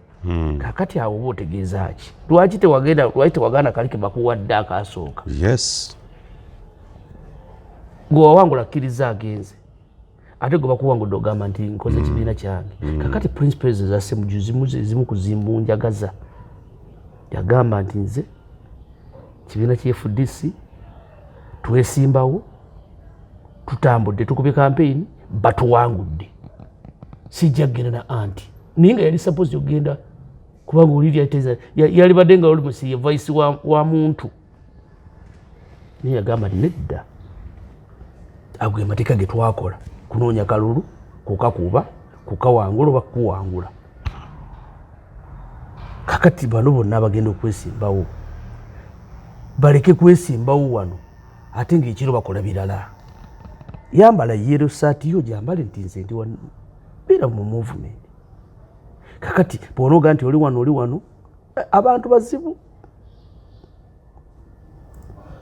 Kakati awo oba otegeeza ki? Lwaki tewagenda? Lwaki tewaganda kali ke bakuwadde akasooka? Gwe wawangula kkiriza agenze, ate gwe bakuwangudde ogamba nti nkoze ekibiina kyange. Kakati principles za Semujju zimu kuzimbunjagaza. Yagamba nti nze kibiina kya FDC twesimbawo, tutambudde, tukubye campaign, batuwangudde, sijja kugenda na anti. Naye nga yali suppose okugenda, kubanga oli yalibadde nga oli ye vice wa Muntu, naye yagamba nti nedda, ago amateeka ge twakola kunoonya kalulu, kukakuba, kukawangula oba kukuwangula. Kakati bano bonna abagenda okwesimbawo baleke kwesimbawo wano ate ngaekiro bakola birala. Yambala yellow saati yo, gyambale nti nze ndi wano, beera mu movement. Kakati bwonooga nti oli wano, oli wano, abantu bazibu.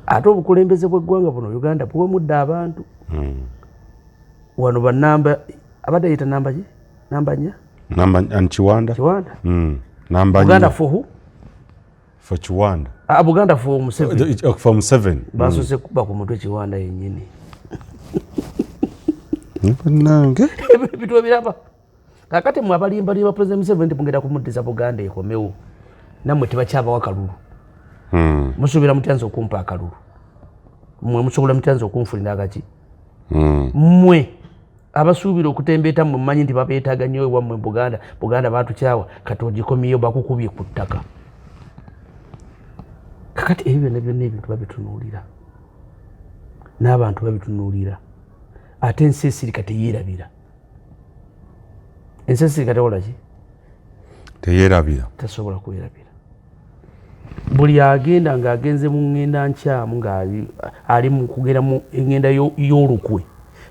Ate obukulembeze bw'eggwanga buno Uganda buwemudde abantu. Wano banamba abadde yita namba ki, namba 4. Namba Kiwanda. Kiwanda. Namba Buganda for who? For Kiwanda. Ah, Buganda for Museveni. For Museveni. Basose kuba ku mutwe Kiwanda yennyini. Nange ebintu ebiraba. Kakati mwe abalimbalimba President Museveni nti mugenda kumuddiza Buganda ekomewo, nammwe tebakyabawa kalulu. Musuubira mutya nze okumpa akalulu? Mmwe musobola mutya nze okunfunira akaki? Mmwe abasuubira okutembeeta, mmwe mumanyi nti babeetaaga nnyo ewammwe Buganda. Buganda batukyawa, kati ogikomyeyo bakukubye ku ttaka. Kakati ebyo byonna byonna ebintu babitunuulira, n'abantu babitunuulira. Ate ensi esirika teyeerabira. Ensi esirika tekola ki? Teyeerabira. Tasobola kwerabira. Buli agenda ng'agenze mu ŋŋenda nkyamu, ng'ali mu kugenda mu ŋŋenda y'olukwe,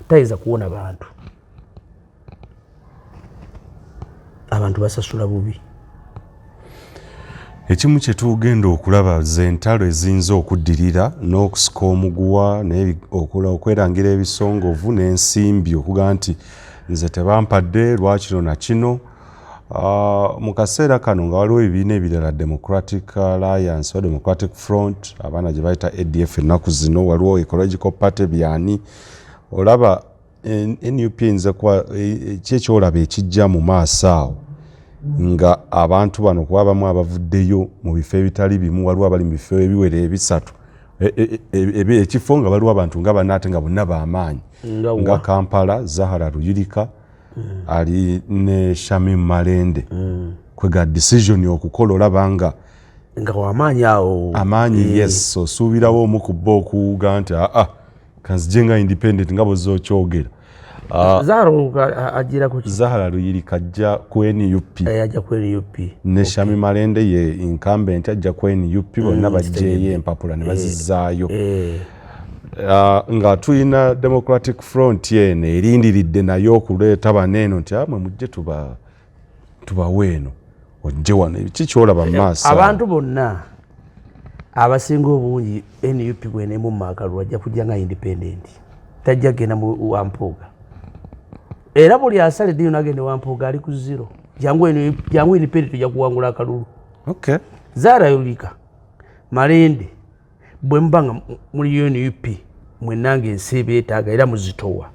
tayinza kuwona bantu. Abantu basasula bubi. Ekimu kye tugenda okulaba ze ntalo eziyinza okuddirira n'okusika omuguwa, okwerangira ebisongovu n'ensimbi, okugamba nti nze tebampadde lwakino na kino. Mu kaseera kano nga waliwo ebibiina ebirala, Democratic Alliance oba Democratic Front, abaana gye bayita ADF ennaku zino, waliwo Ecological Party, byani olaba NUP eyinza kuba ki ekyolaba ekijja mu maaso awo? Nga abantu bano kuba abamu abavuddeyo mu bifo ebitali bimu, waliwo abali mu bifo ebiwera ebisatu, ekifo nga waliwo abantu nga bana ate nga bonna bamaanyi, nga Kampala Zahara Luyirika ali ne Shamim Malende. Kwega decision okukola olaba nga nga wamaanyi awo. Amaanyi, yes. Osuubirawo omu ku bo okuwuga nti aa, kanzije nga independent, nga bwozza okyogera. Zahara ajira ku ki? Zahara Luyirika ajja ku NUP. Ajja ku NUP. Ne Shami Malende ye incumbent, ajja ku NUP. Bonna bajjeeyo empapula ne bazizaayo. Nga tulina Democratic Front eno erindiridde naye okuleeta baneeno nti amwe mujje tubawe eno, ojje wano. Ki kyolaba mu maaso? Abantu bonna abasinga obungi, NUP bwenemumma akalulu, ajja kujja nga independent, tajja kugenda mu Wampuuga. Era buli asala eddiini nagenda Wampuuga ali ku zero. Jangu independent, ojja kuwangula akalulu. Zahara Luyirika, Malende, bwe muba nga muli NUP mwenna nga ensi ebeetaaga era muzitowa,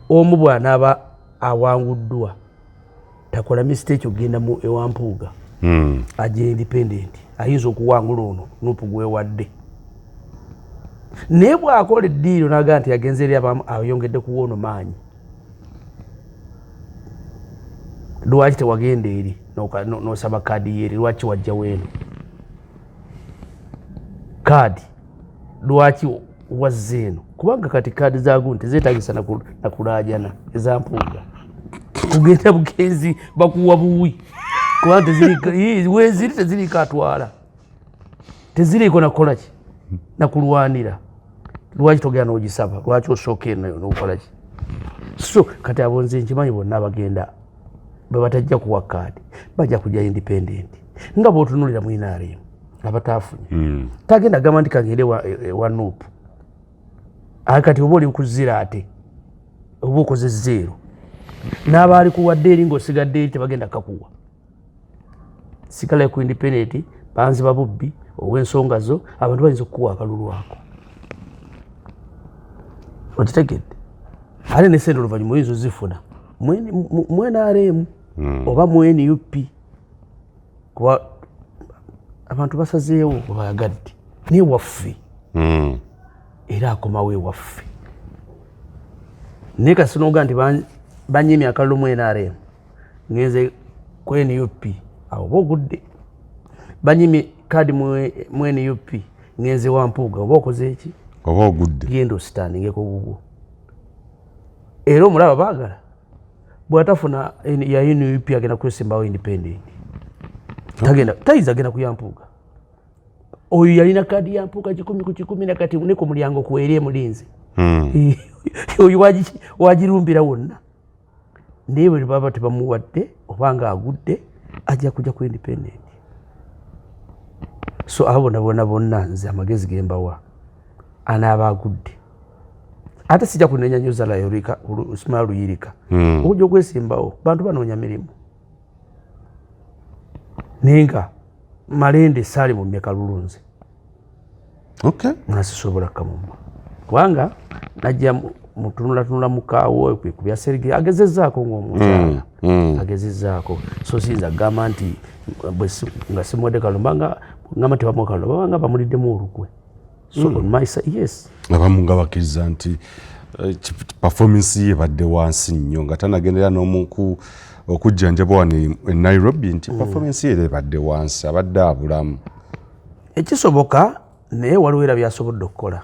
omu bw'anaaba awanguddwa takola mistake okugenda mu ewampuuga. Ajja independent, ayinza okuwangula ono NUP gwewadde. Naye bw'akola eddiiro nagaa nti agenze eri abamu, ayongedde kuwa ono maanyi. Lwaki tewagenda eri n'osaba kaadi yeeri? Lwaki wajjawo eno kaadi? Lwaki wazze eno? Kubanga kati kaadi zagundi tezeetagisa nakulaajana. Ezampuuga kugenda bugenzi, bakuwa buwi, kubanga weziri teziriiko atwala, teziriiko nakukolaki, nakulwanira. Lwaki togenda n'ogisaba? Lwaki osooka eno nokukolaki? So kati abo nze nkimanyi bonna abagenda bwe batajja kuwa kaadi bajja kujja independent. Nga bw'otunuulira mu NRM abataafunye, tagenda gamba nti kangende ewa NUP. Kati oba oli kuzira ate oba okoze zero, n'abaali kuwadde eri ng'osigadde eri tebagenda kakuwa. Sigala ku independent, banziba bubbi ow'ensonga zo, abantu bayinza okukuwa akalulu ako, okitegedde? Ate ne sente oluvannyuma oyinza ozifuna mu NRM oba mu NUP, kuba abantu basazeewo webayagadde. Naye waffe era akomawo ewaffe. Naye kasinoga nti banyimye akalulu mu NRM, ngenze ku NUP, awo oba ogudde. Banyimye kaadi mu NUP, ngenze Wampuuga, oba okoze eki? Oba ogudde. Genda ositandingeko bubwo. Era omulaba baagala bwatafuna ya NUP agenda kwesimbawo independent, tagenda, tayinza agenda kuyampuuga. Oyo yalina kaadi ya Mpuuga 100 ku 100, nakati ne ku mulyango kweri emulinze. Oyo wagirumbira wonna. Naye bwe baba tebamuwadde obanga agudde, ajja kujja ku independent. So abo bona bona bonna, nze amagezi gembawa, anaaba agudde, ate sijja kunenya nnyo Zahara Ismail Luyirika okujja okwesimbawo. Bantu banoonya mirimu. Naye nga Malende saali mu kalulu nze nga sisobola kamumma, kubanga najja mutunulatunula mukaawo ku bya Serige, agezezzaako ng'omukyala agezezzaako. So siyinza kugamba nti nga simuwadde kalulu, mbanga ngamba tebamuwa kalulu, babanga bamuliddemu olukwe. So on my side, yes. Abamu nga bakkiriza nti performance ye ebadde wansi nnyo nga tanagendera n'omuku okujjanjabwa wano e Nairobi, nti performance ye era ebadde wansi, abadde abulamu. Ekisoboka, naye waliwo era byasobodde okukola.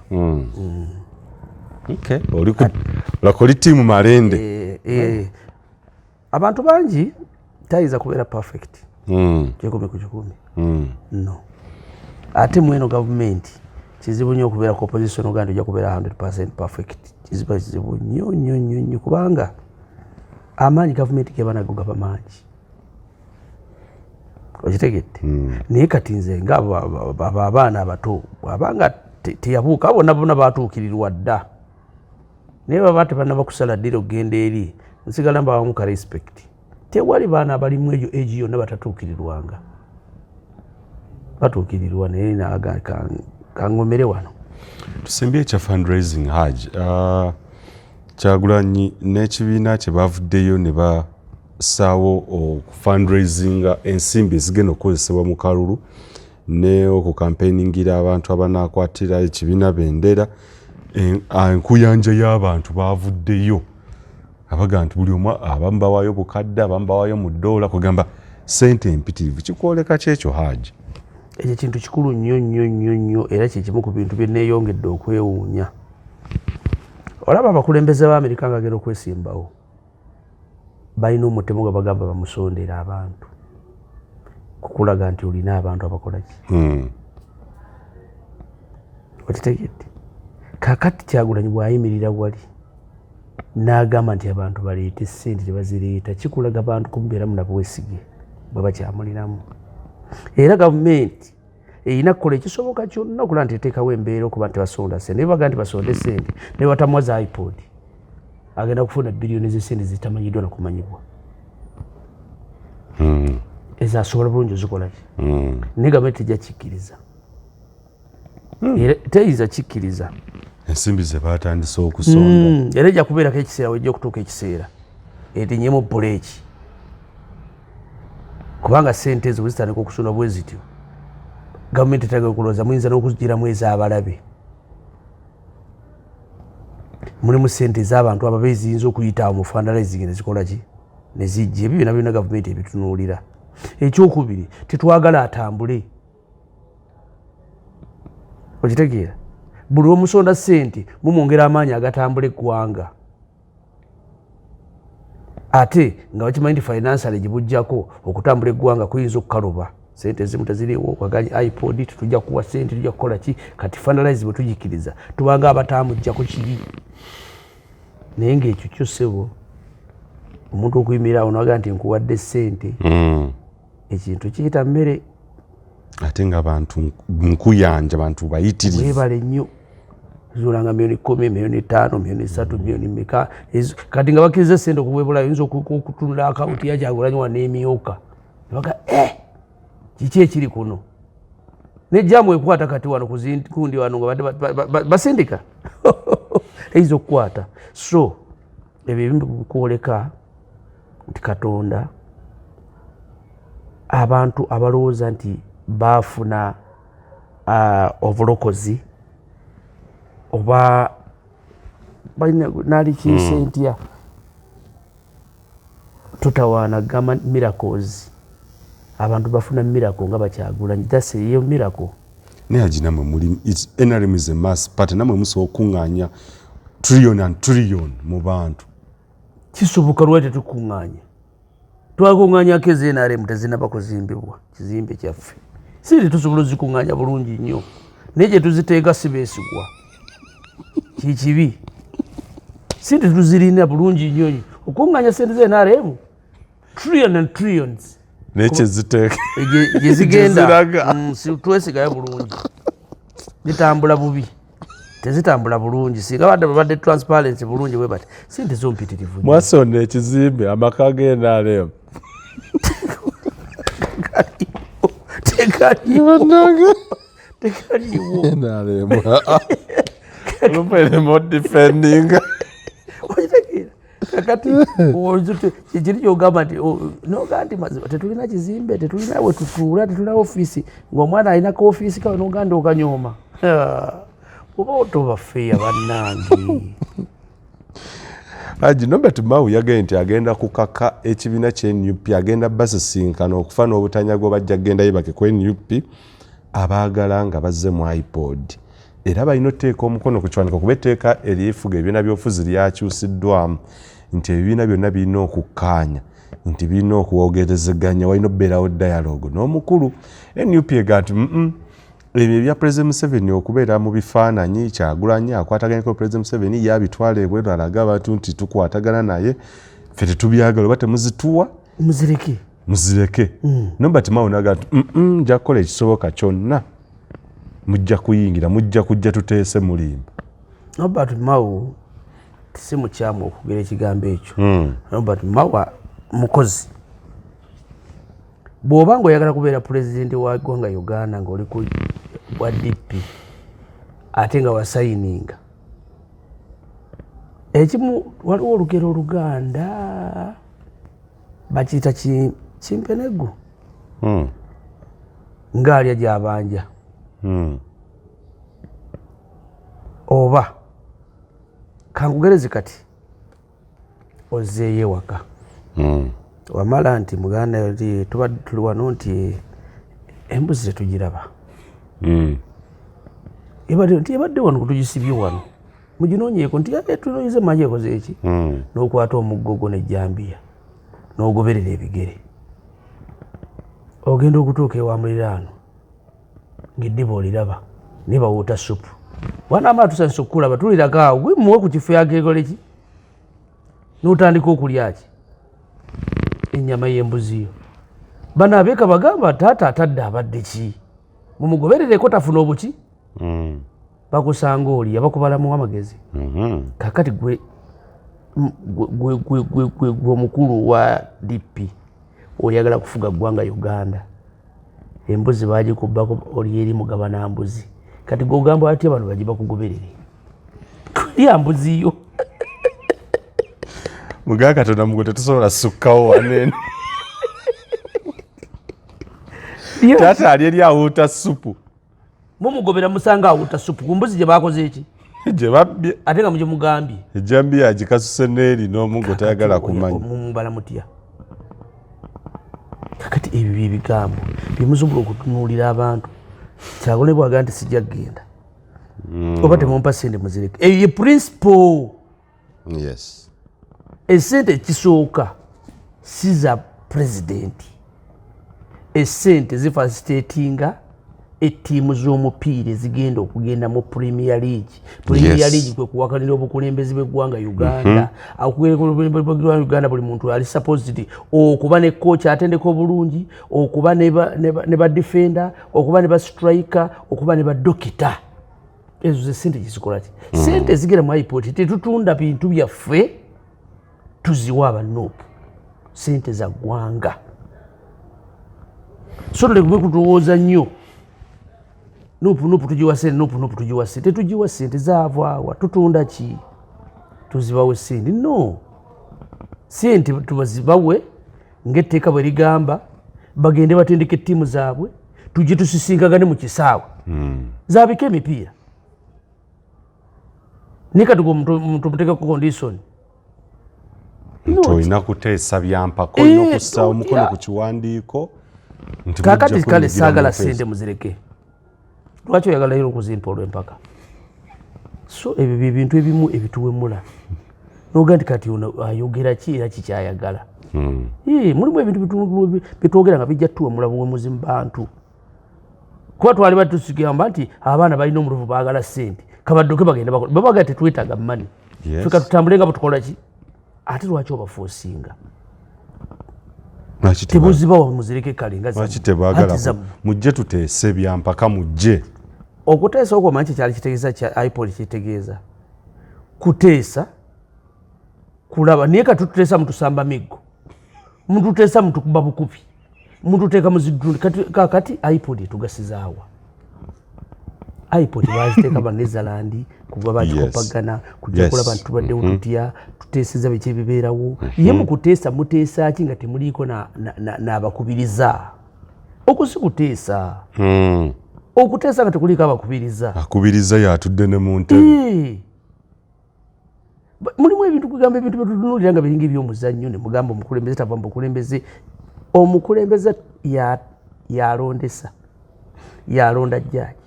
Okay. Oli ku lako oli team Malende. Abantu bangi tayinza kubeera perfect 100 ku 100. No, ate mweno gavumenti kizibu nnyo okubeera ku opposition ogaa nti ojja kubeera 100 perfect. Kizibu, kizibu nnyo nnyo nnyo nnyo, kubanga amaanyi gavumenti geba nago gaba mangi, okitegedde? Naye kati nze nga abo abaana abato, bwabanga teyabuuka, bonna bonna batuukirirwa dda, naye baba tebanaba kusala ddira okugenda eri, nsigala mbawamu ka respect. Tewali baana abalimu eyo egi yonna batatuukirirwanga, batuukirirwa, naye naga kangomere wano. Tusembye ekya fundraising, Haj. Kyagulanyi n'ekibiina kye bavuddeyo ne ba okussaawo okufundraisinga ensimbi ezigenda okukozesebwa mu kalulu ne okukampeiningira abantu abanaakwatira ekibiina bendera, enkuyanja y'abantu baavuddeyo abaga nti buli omu, abamu bawaayo bukadde, abamu bawaayo mu ddoola, kugamba sente empitirivu. Kikwoleka kyekyo, Haji? Ekyo kintu kikulu nnyo nnyo nnyo nnyo, era kyekimu ku bintu bye neeyongedde okwewuunya. Olaba abakulembeze ba Amerika nga agenda okwesimbawo, balina omutemu nga bagamba bamusondera abantu, kukulaga nti olina abantu abakola ki. Okitegedde? Kakati Kyagulanyi bw'ayimirira wali n'agamba nti abantu baleete sente, tebazireeta, kikulaga bantu kumubeeramu na bwesige bwe bakyamulinamu. Era gavumenti erina kukola ekisoboka kyonna okulaba nti eteekawo embeera okuba nti basonda sente. Naye baga nti basonde sente naye batamuwa za iPod, agenda kufuna biliyoni z'esente zitamanyiddwa nakumanyibwa ezasobola bulungi ozikolaki. Naye gavumenti tejja kikkiriza. Era teyinza kikkiriza. Ensimbi ze batandise okusonda. Era ejja kubeerako ekiseera wejja okutuuka ekiseera etinyemu buleeki, kubanga sente ezo bwezitandika okusonda bwe zityo, gavumenti etagenda okulowooza muyinza n'okuzigiramu ez'abalabe. Mulimu sente ez'abantu ababe eziyinza okuyita awo mu fundraising nezikola ki, nezijja. Ebyo byonna byonna gavumenti ebitunuulira. Ekyokubiri, tetwagala atambule. Okitegeera? Buli omusonda sente mumwongera amaanyi agatambula eggwanga, ate nga bakimanyi nti financially gibujjako okutambula eggwanga kuyinza okukaluba. Sente ezimu teziriwo, waganye iPod, tetujja kuwa sente, tujja kukola ki. Kati finalize bwe tugikiriza, tubanga abatamujjako kiri. Naye ngaekyo kyo, ssebo, omuntu okuyimirira awo naga nti nkuwadde sente, ekintu kiyita mmere. Ate nga bantu nkuyanja, bantu bayitirivu. Webale nnyo. Zulanga 10 million, 5 million, 3 million, miliyoni meka. Kati nga bakkiriza sente okuwebulayo, oyinza okutunula akawunti ya Kyagulanyi wa n'emyuka baga eh, kiki ekiri kuno? Nejjamu ekwata kati wano kundi wano nga badde basindika, eyinza okukwata. So ebyo ebimu bikwoleka nti Katonda, abantu abalowooza nti baafuna obulokozi oba balina nalikiise ntya, tutawaana gamba miracles, abantu bafuna miracle nga bakyagulanyi. That's eyo miracle. Naye Haji, namwe muli NRM is a mass party, namwe musobola okuŋŋaanya trillion and trillion mu bantu. Kisoboka. Lwaki tetukuŋŋaanya? Twakuŋŋaanyako eza NRM, tezinaba kuzimbibwa kizimbe kyaffe. Si tetusobola ozikuŋŋaanya bulungi nnyo, naye gye tuziteeka si beesigwa, kikibi. Sente tuzirina bulungi nnyo okuŋŋaanya sente za NRM, trillion and trillions. Naye kyeziteeka gye zigenda Gyeziraga. Si twesigayo bulungi, zitambula bubi, tezitambula bulungi. Singa badde babadde transparency bulungi bwe bati, sente zo mpitirivu nnyo. Mwasonda ekizimbe, amaka ga NRM. Tekaliwo, tekaliwo. NRM luperemo defending. Okitegeera? Kakati kikiri kyogamba nti nogaa nti mazima tetulina kizimbe, tetulina we tutuula, tetulina ofiisi, ngaomwana alina ka ofiisi kawe, nogaa nti okanyooma oba otobafeeya bannange. Haji Norbert Mao yagambye nti agenda kukaka ekibiina kye NUP, agenda basisinkana okufa n'obutanyagwa, bajja kugenda yebake ku NUP abaagala nga bazze mu iPod, era balina otuteeka omukono ku kiwandiiko, kuba etteeka erifuga ebibiina by'obufuzi lyakyusiddwamu nti ebibiina byonna birina okukkaanya nti birina okwogerezeganya, walina okubeerawo dialogue n'omukulu. NUP ega nti ebyo ebya President Museveni okubeera mu bifaananyi, Kyagulanyi akwataganyako President Museveni, yabitwala ebweru alaga abantu nti tukwatagana naye, ffe tetubyagala, oba temuzituwa muzireke. Muzireke. Norbert Mao naga nti nja kukola ekisoboka kyonna, mujja kuyingira, mujja kujja tuteese, mulimba. Norbert Mao si mukyamu okugera ekigambo ekyo. Norbert Mao mukozi. Bw'oba nga oyagala kubeera pulezidenti wa ggwanga Uganda ng'oli ku bwa DP ate nga wasayininga ekimu, waliwo olugero oluganda. Bakiyita kimpeneggu ng'alya gy'abanja oba kankugerezi. Kati ozzeeyo ewaka, wamala nti muganda nti tubadde tuli wano nti embuzi tetugiraba, ebadde nti ebadde wano, tugisibye wano, muginoonyeeko nti "Eh, tunoonyeze manje ekoze eki?" N'okwata omuggo gwo nejjambiya n'ogoberera ebigere, ogenda okutuuka ewa muliraano ng'eddiba oliraba naye bawuuta supu. Wanaamala tusanyusa okukulaba, tulirako awo gwe muwe ku kifo yakekoleki n'otandika okulya ki ennyama y'embuzi yo. Bano abeeka bagamba, "Taata atadde abadde ki? Mumugoberereko tafuna obuki." Bakusanga oli abakubalamu amagezi. Kakati gwe gwe gwe gwe gwe gwe omukulu wa DP oyagala kufuga ggwanga Uganda, embuzi bagikubbako, oli eri mugabana mbuzi. Kati gogamba atya bano bagi bakugoberere lya mbuzi yo? Mugaa Katonda mugo tetusobola sukkawo waneeno. Taata ali eri awuuta supu. Mumugobera musanga awuuta supu ku mbuzi gye bakoze eki? Gye babbye. Ate nga mugye mugambye. Ejjambiya agikasuse neeri n'omugo tayagala kumanya. Mumubala mutya kakati? Ebyo byebigambo byemusobola okutunuulira abantu. Kyagole bwaga nti sijja kugenda oba temumpa sente muzireke, eyo ye principle. Esente ekisooka si za pulezidenti. Esente zifacilitatinga ettiimu z'omupiira ezigenda okugenda mu Premier League. Premier League kwe kuwakanira obukulembeze bw'eggwanga Uganda. Okukulembeze bw'eggwanga Uganda, buli muntu ali supposed okuba ne coach atendeka obulungi, okuba ne ba defender, okuba ne ba striker, okuba ne ba dokita. Ezo ze sente gizikola ki? Sente ezigenda mu IPOD, tetutunda bintu byaffe tuziwa aba NUP. Sente za ggwanga, so tulekube kutulowooza nnyo NUP, NUP tugiwa sente, NUP, NUP tugiwa sente. Tetugiwa sente, zaavaawa? Tutunda ki tuzibawe sente? No, sente tubazibawe ng'etteeka bwe ligamba, bagende batendeka ettiimu zaabwe, tujje tusisinkagane mu kisaawe zaabika emipiira. Naye kati omuntu omuteekako condition. Nti olina kuteesa byampaka, olina okussa omukono ku kiwandiiko nti Kakati mujja kale kwenyigira saagala mu nteesa. Sente muzireke, lwaki oyagala okuzimpa olw'empaka? So ebyo byebintu ebimu ebituwemula noga nti kati ono ayogera ki era kikyayagala. Mulimu ebintu byetwogera nga bijja tuwemula buwemuzi mu bantu, kuba twali batusigamba nti abaana balina omuluvu, baagala sente, kabadduke bagende bakola. Babaga tetwetaaga money. Feka tutambule nga bwetukola ki. Ate lwaki obaforcinga? Lwaki Tebuzibawa, muzireke kale nga lwaki zammwe. tebaagala Anti zammwe. Mujje tuteese byampaka, mujje. Okuteesa okwo omanyi kyekyali kitegeeza? Kya IPOD kitegeeza kuteesa kulaba, naye kati tuteesa mutusamba miggo, mututeesa mutukuba bukubi, mututeeka muziddundi. Kakati IPOD etugasizaawa? IPOD baziteeka ba Netherland kuba bakikopagana kujja kulaba nti tubaddewo tutya, tuteeseza biki ebibeerawo. Ye mu kuteesa muteesa ki nga temuliiko n'abakubiriza? Okusi kuteesa, okuteesa nga tekuliiko abakubiriza. Akubiriza yatudde ne mu ntebe. Mulimu ebintu, kugamba ebintu byetutunuulira nga biringa ebyomuzannyo, ne mugamba omukulembeze tava mu bukulembeze. Omukulembeze yalondesa, yalonda jjaaji,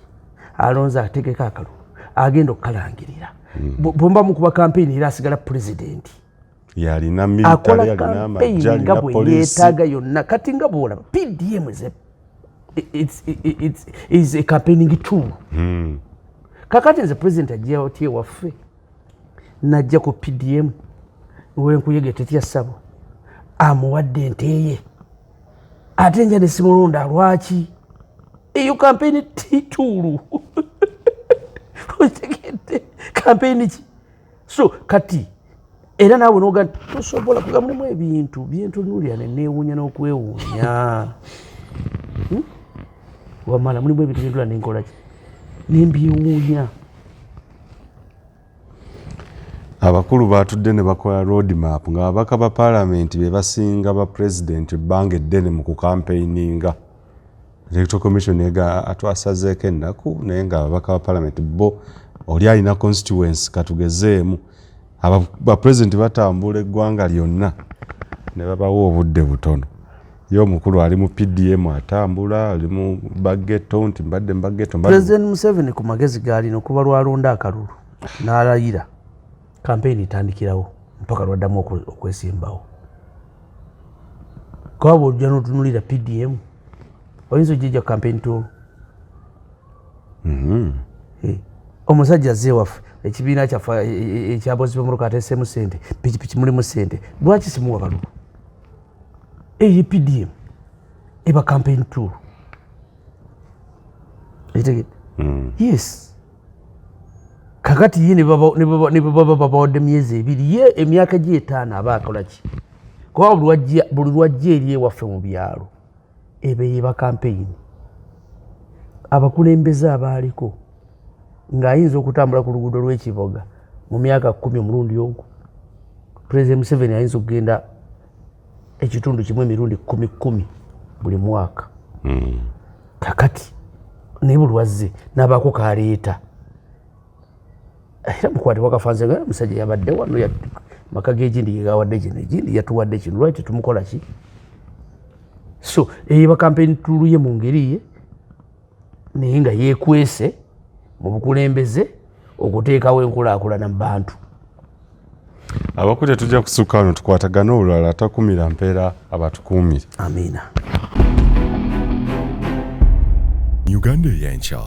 alonze ategeka akalulu, agenda okukalangirira. Bwemba mukuba kampeyini era asigala pulezidenti. Yalina Akola military, alina kampeyini amagye, nga alina bwe poliisi. yeetaaga yonna. Kati nga bwolaba PDM is a campaigning tool. Kakati nze president ajja otya ewaffe najja ku PDM wenkuyege tetya ssabo amuwadde ente ye, ate nja nesimulonda lwaki? Eyo campaign tool, otegedde? Campaign ki? So kati era naawe noga nti tosobola kuga. Mulimu ebintu byentunuulira neneewuunya n'okwewuunya. Wamala mulimu ebintu byentula nenkola ki nembyewuunya. Abakulu batudde ne bakola road map nga ababaka ba paalamenti be basinga ba pulezidenti ebbanga eddene mu kukampeininga. Electoral Commission ega atwasazeeko ennaku, naye nga ababaka ba paalamenti bo oli alina constituency katugezeemu, ba pulezidenti batambula eggwanga lyonna ne babawa obudde butono. Ye omukulu ali mu PDM atambula, ali mu bageto nti mbadde mu bageto. President Museveni ku magezi g'alina okuva lwalonda akalulu n'alayira, kampeyini etandikirawo mpaka lwaddamu okwesimbawo. Kuba bw'ojja n'otunulira PDM oyinza ojjijja campaign tool. Omusajja azze ewaffe, ekibiina kyaffe ekyabozi b'emmotoka ateeseemu ssente, pikipiki mulimu ssente, lwaki simuwa kalulu? Eyo PDM eba campaign tool, ekitegedde? Yes, kakati ye ne baba babawadde myezi 2, ye emyaka gye 5 aba akola ki? Kuba buli lwajja eri ewaffe mu byalo eba eba campaign. Abakulembeze abaaliko ng'ayinza okutambula ku luguudo lw'ekiboga mu myaka 10 omulundi ogwo, President Museveni ayinza okugenda ekitundu kimu emirundi 10 10 buli mwaka. Kakati naye buli lwazze n'abaako kaleeta, era mukwate wakafanze nga omusajja yabadde wano, maka g'egindi yegawadde kino, egindi yatuwadde kino, lwaki tetumukola ki? So eba campaign tool ye mu ngeri ye, naye nga yeekwese mu bukulembeze okuteekawo enkulaakulana mu bantu. Abakulu, tetujja kusukka wano, tukwatagane olulala. Atakumira mpeera abatukuumire. Amiina. Uganda ey'enkya.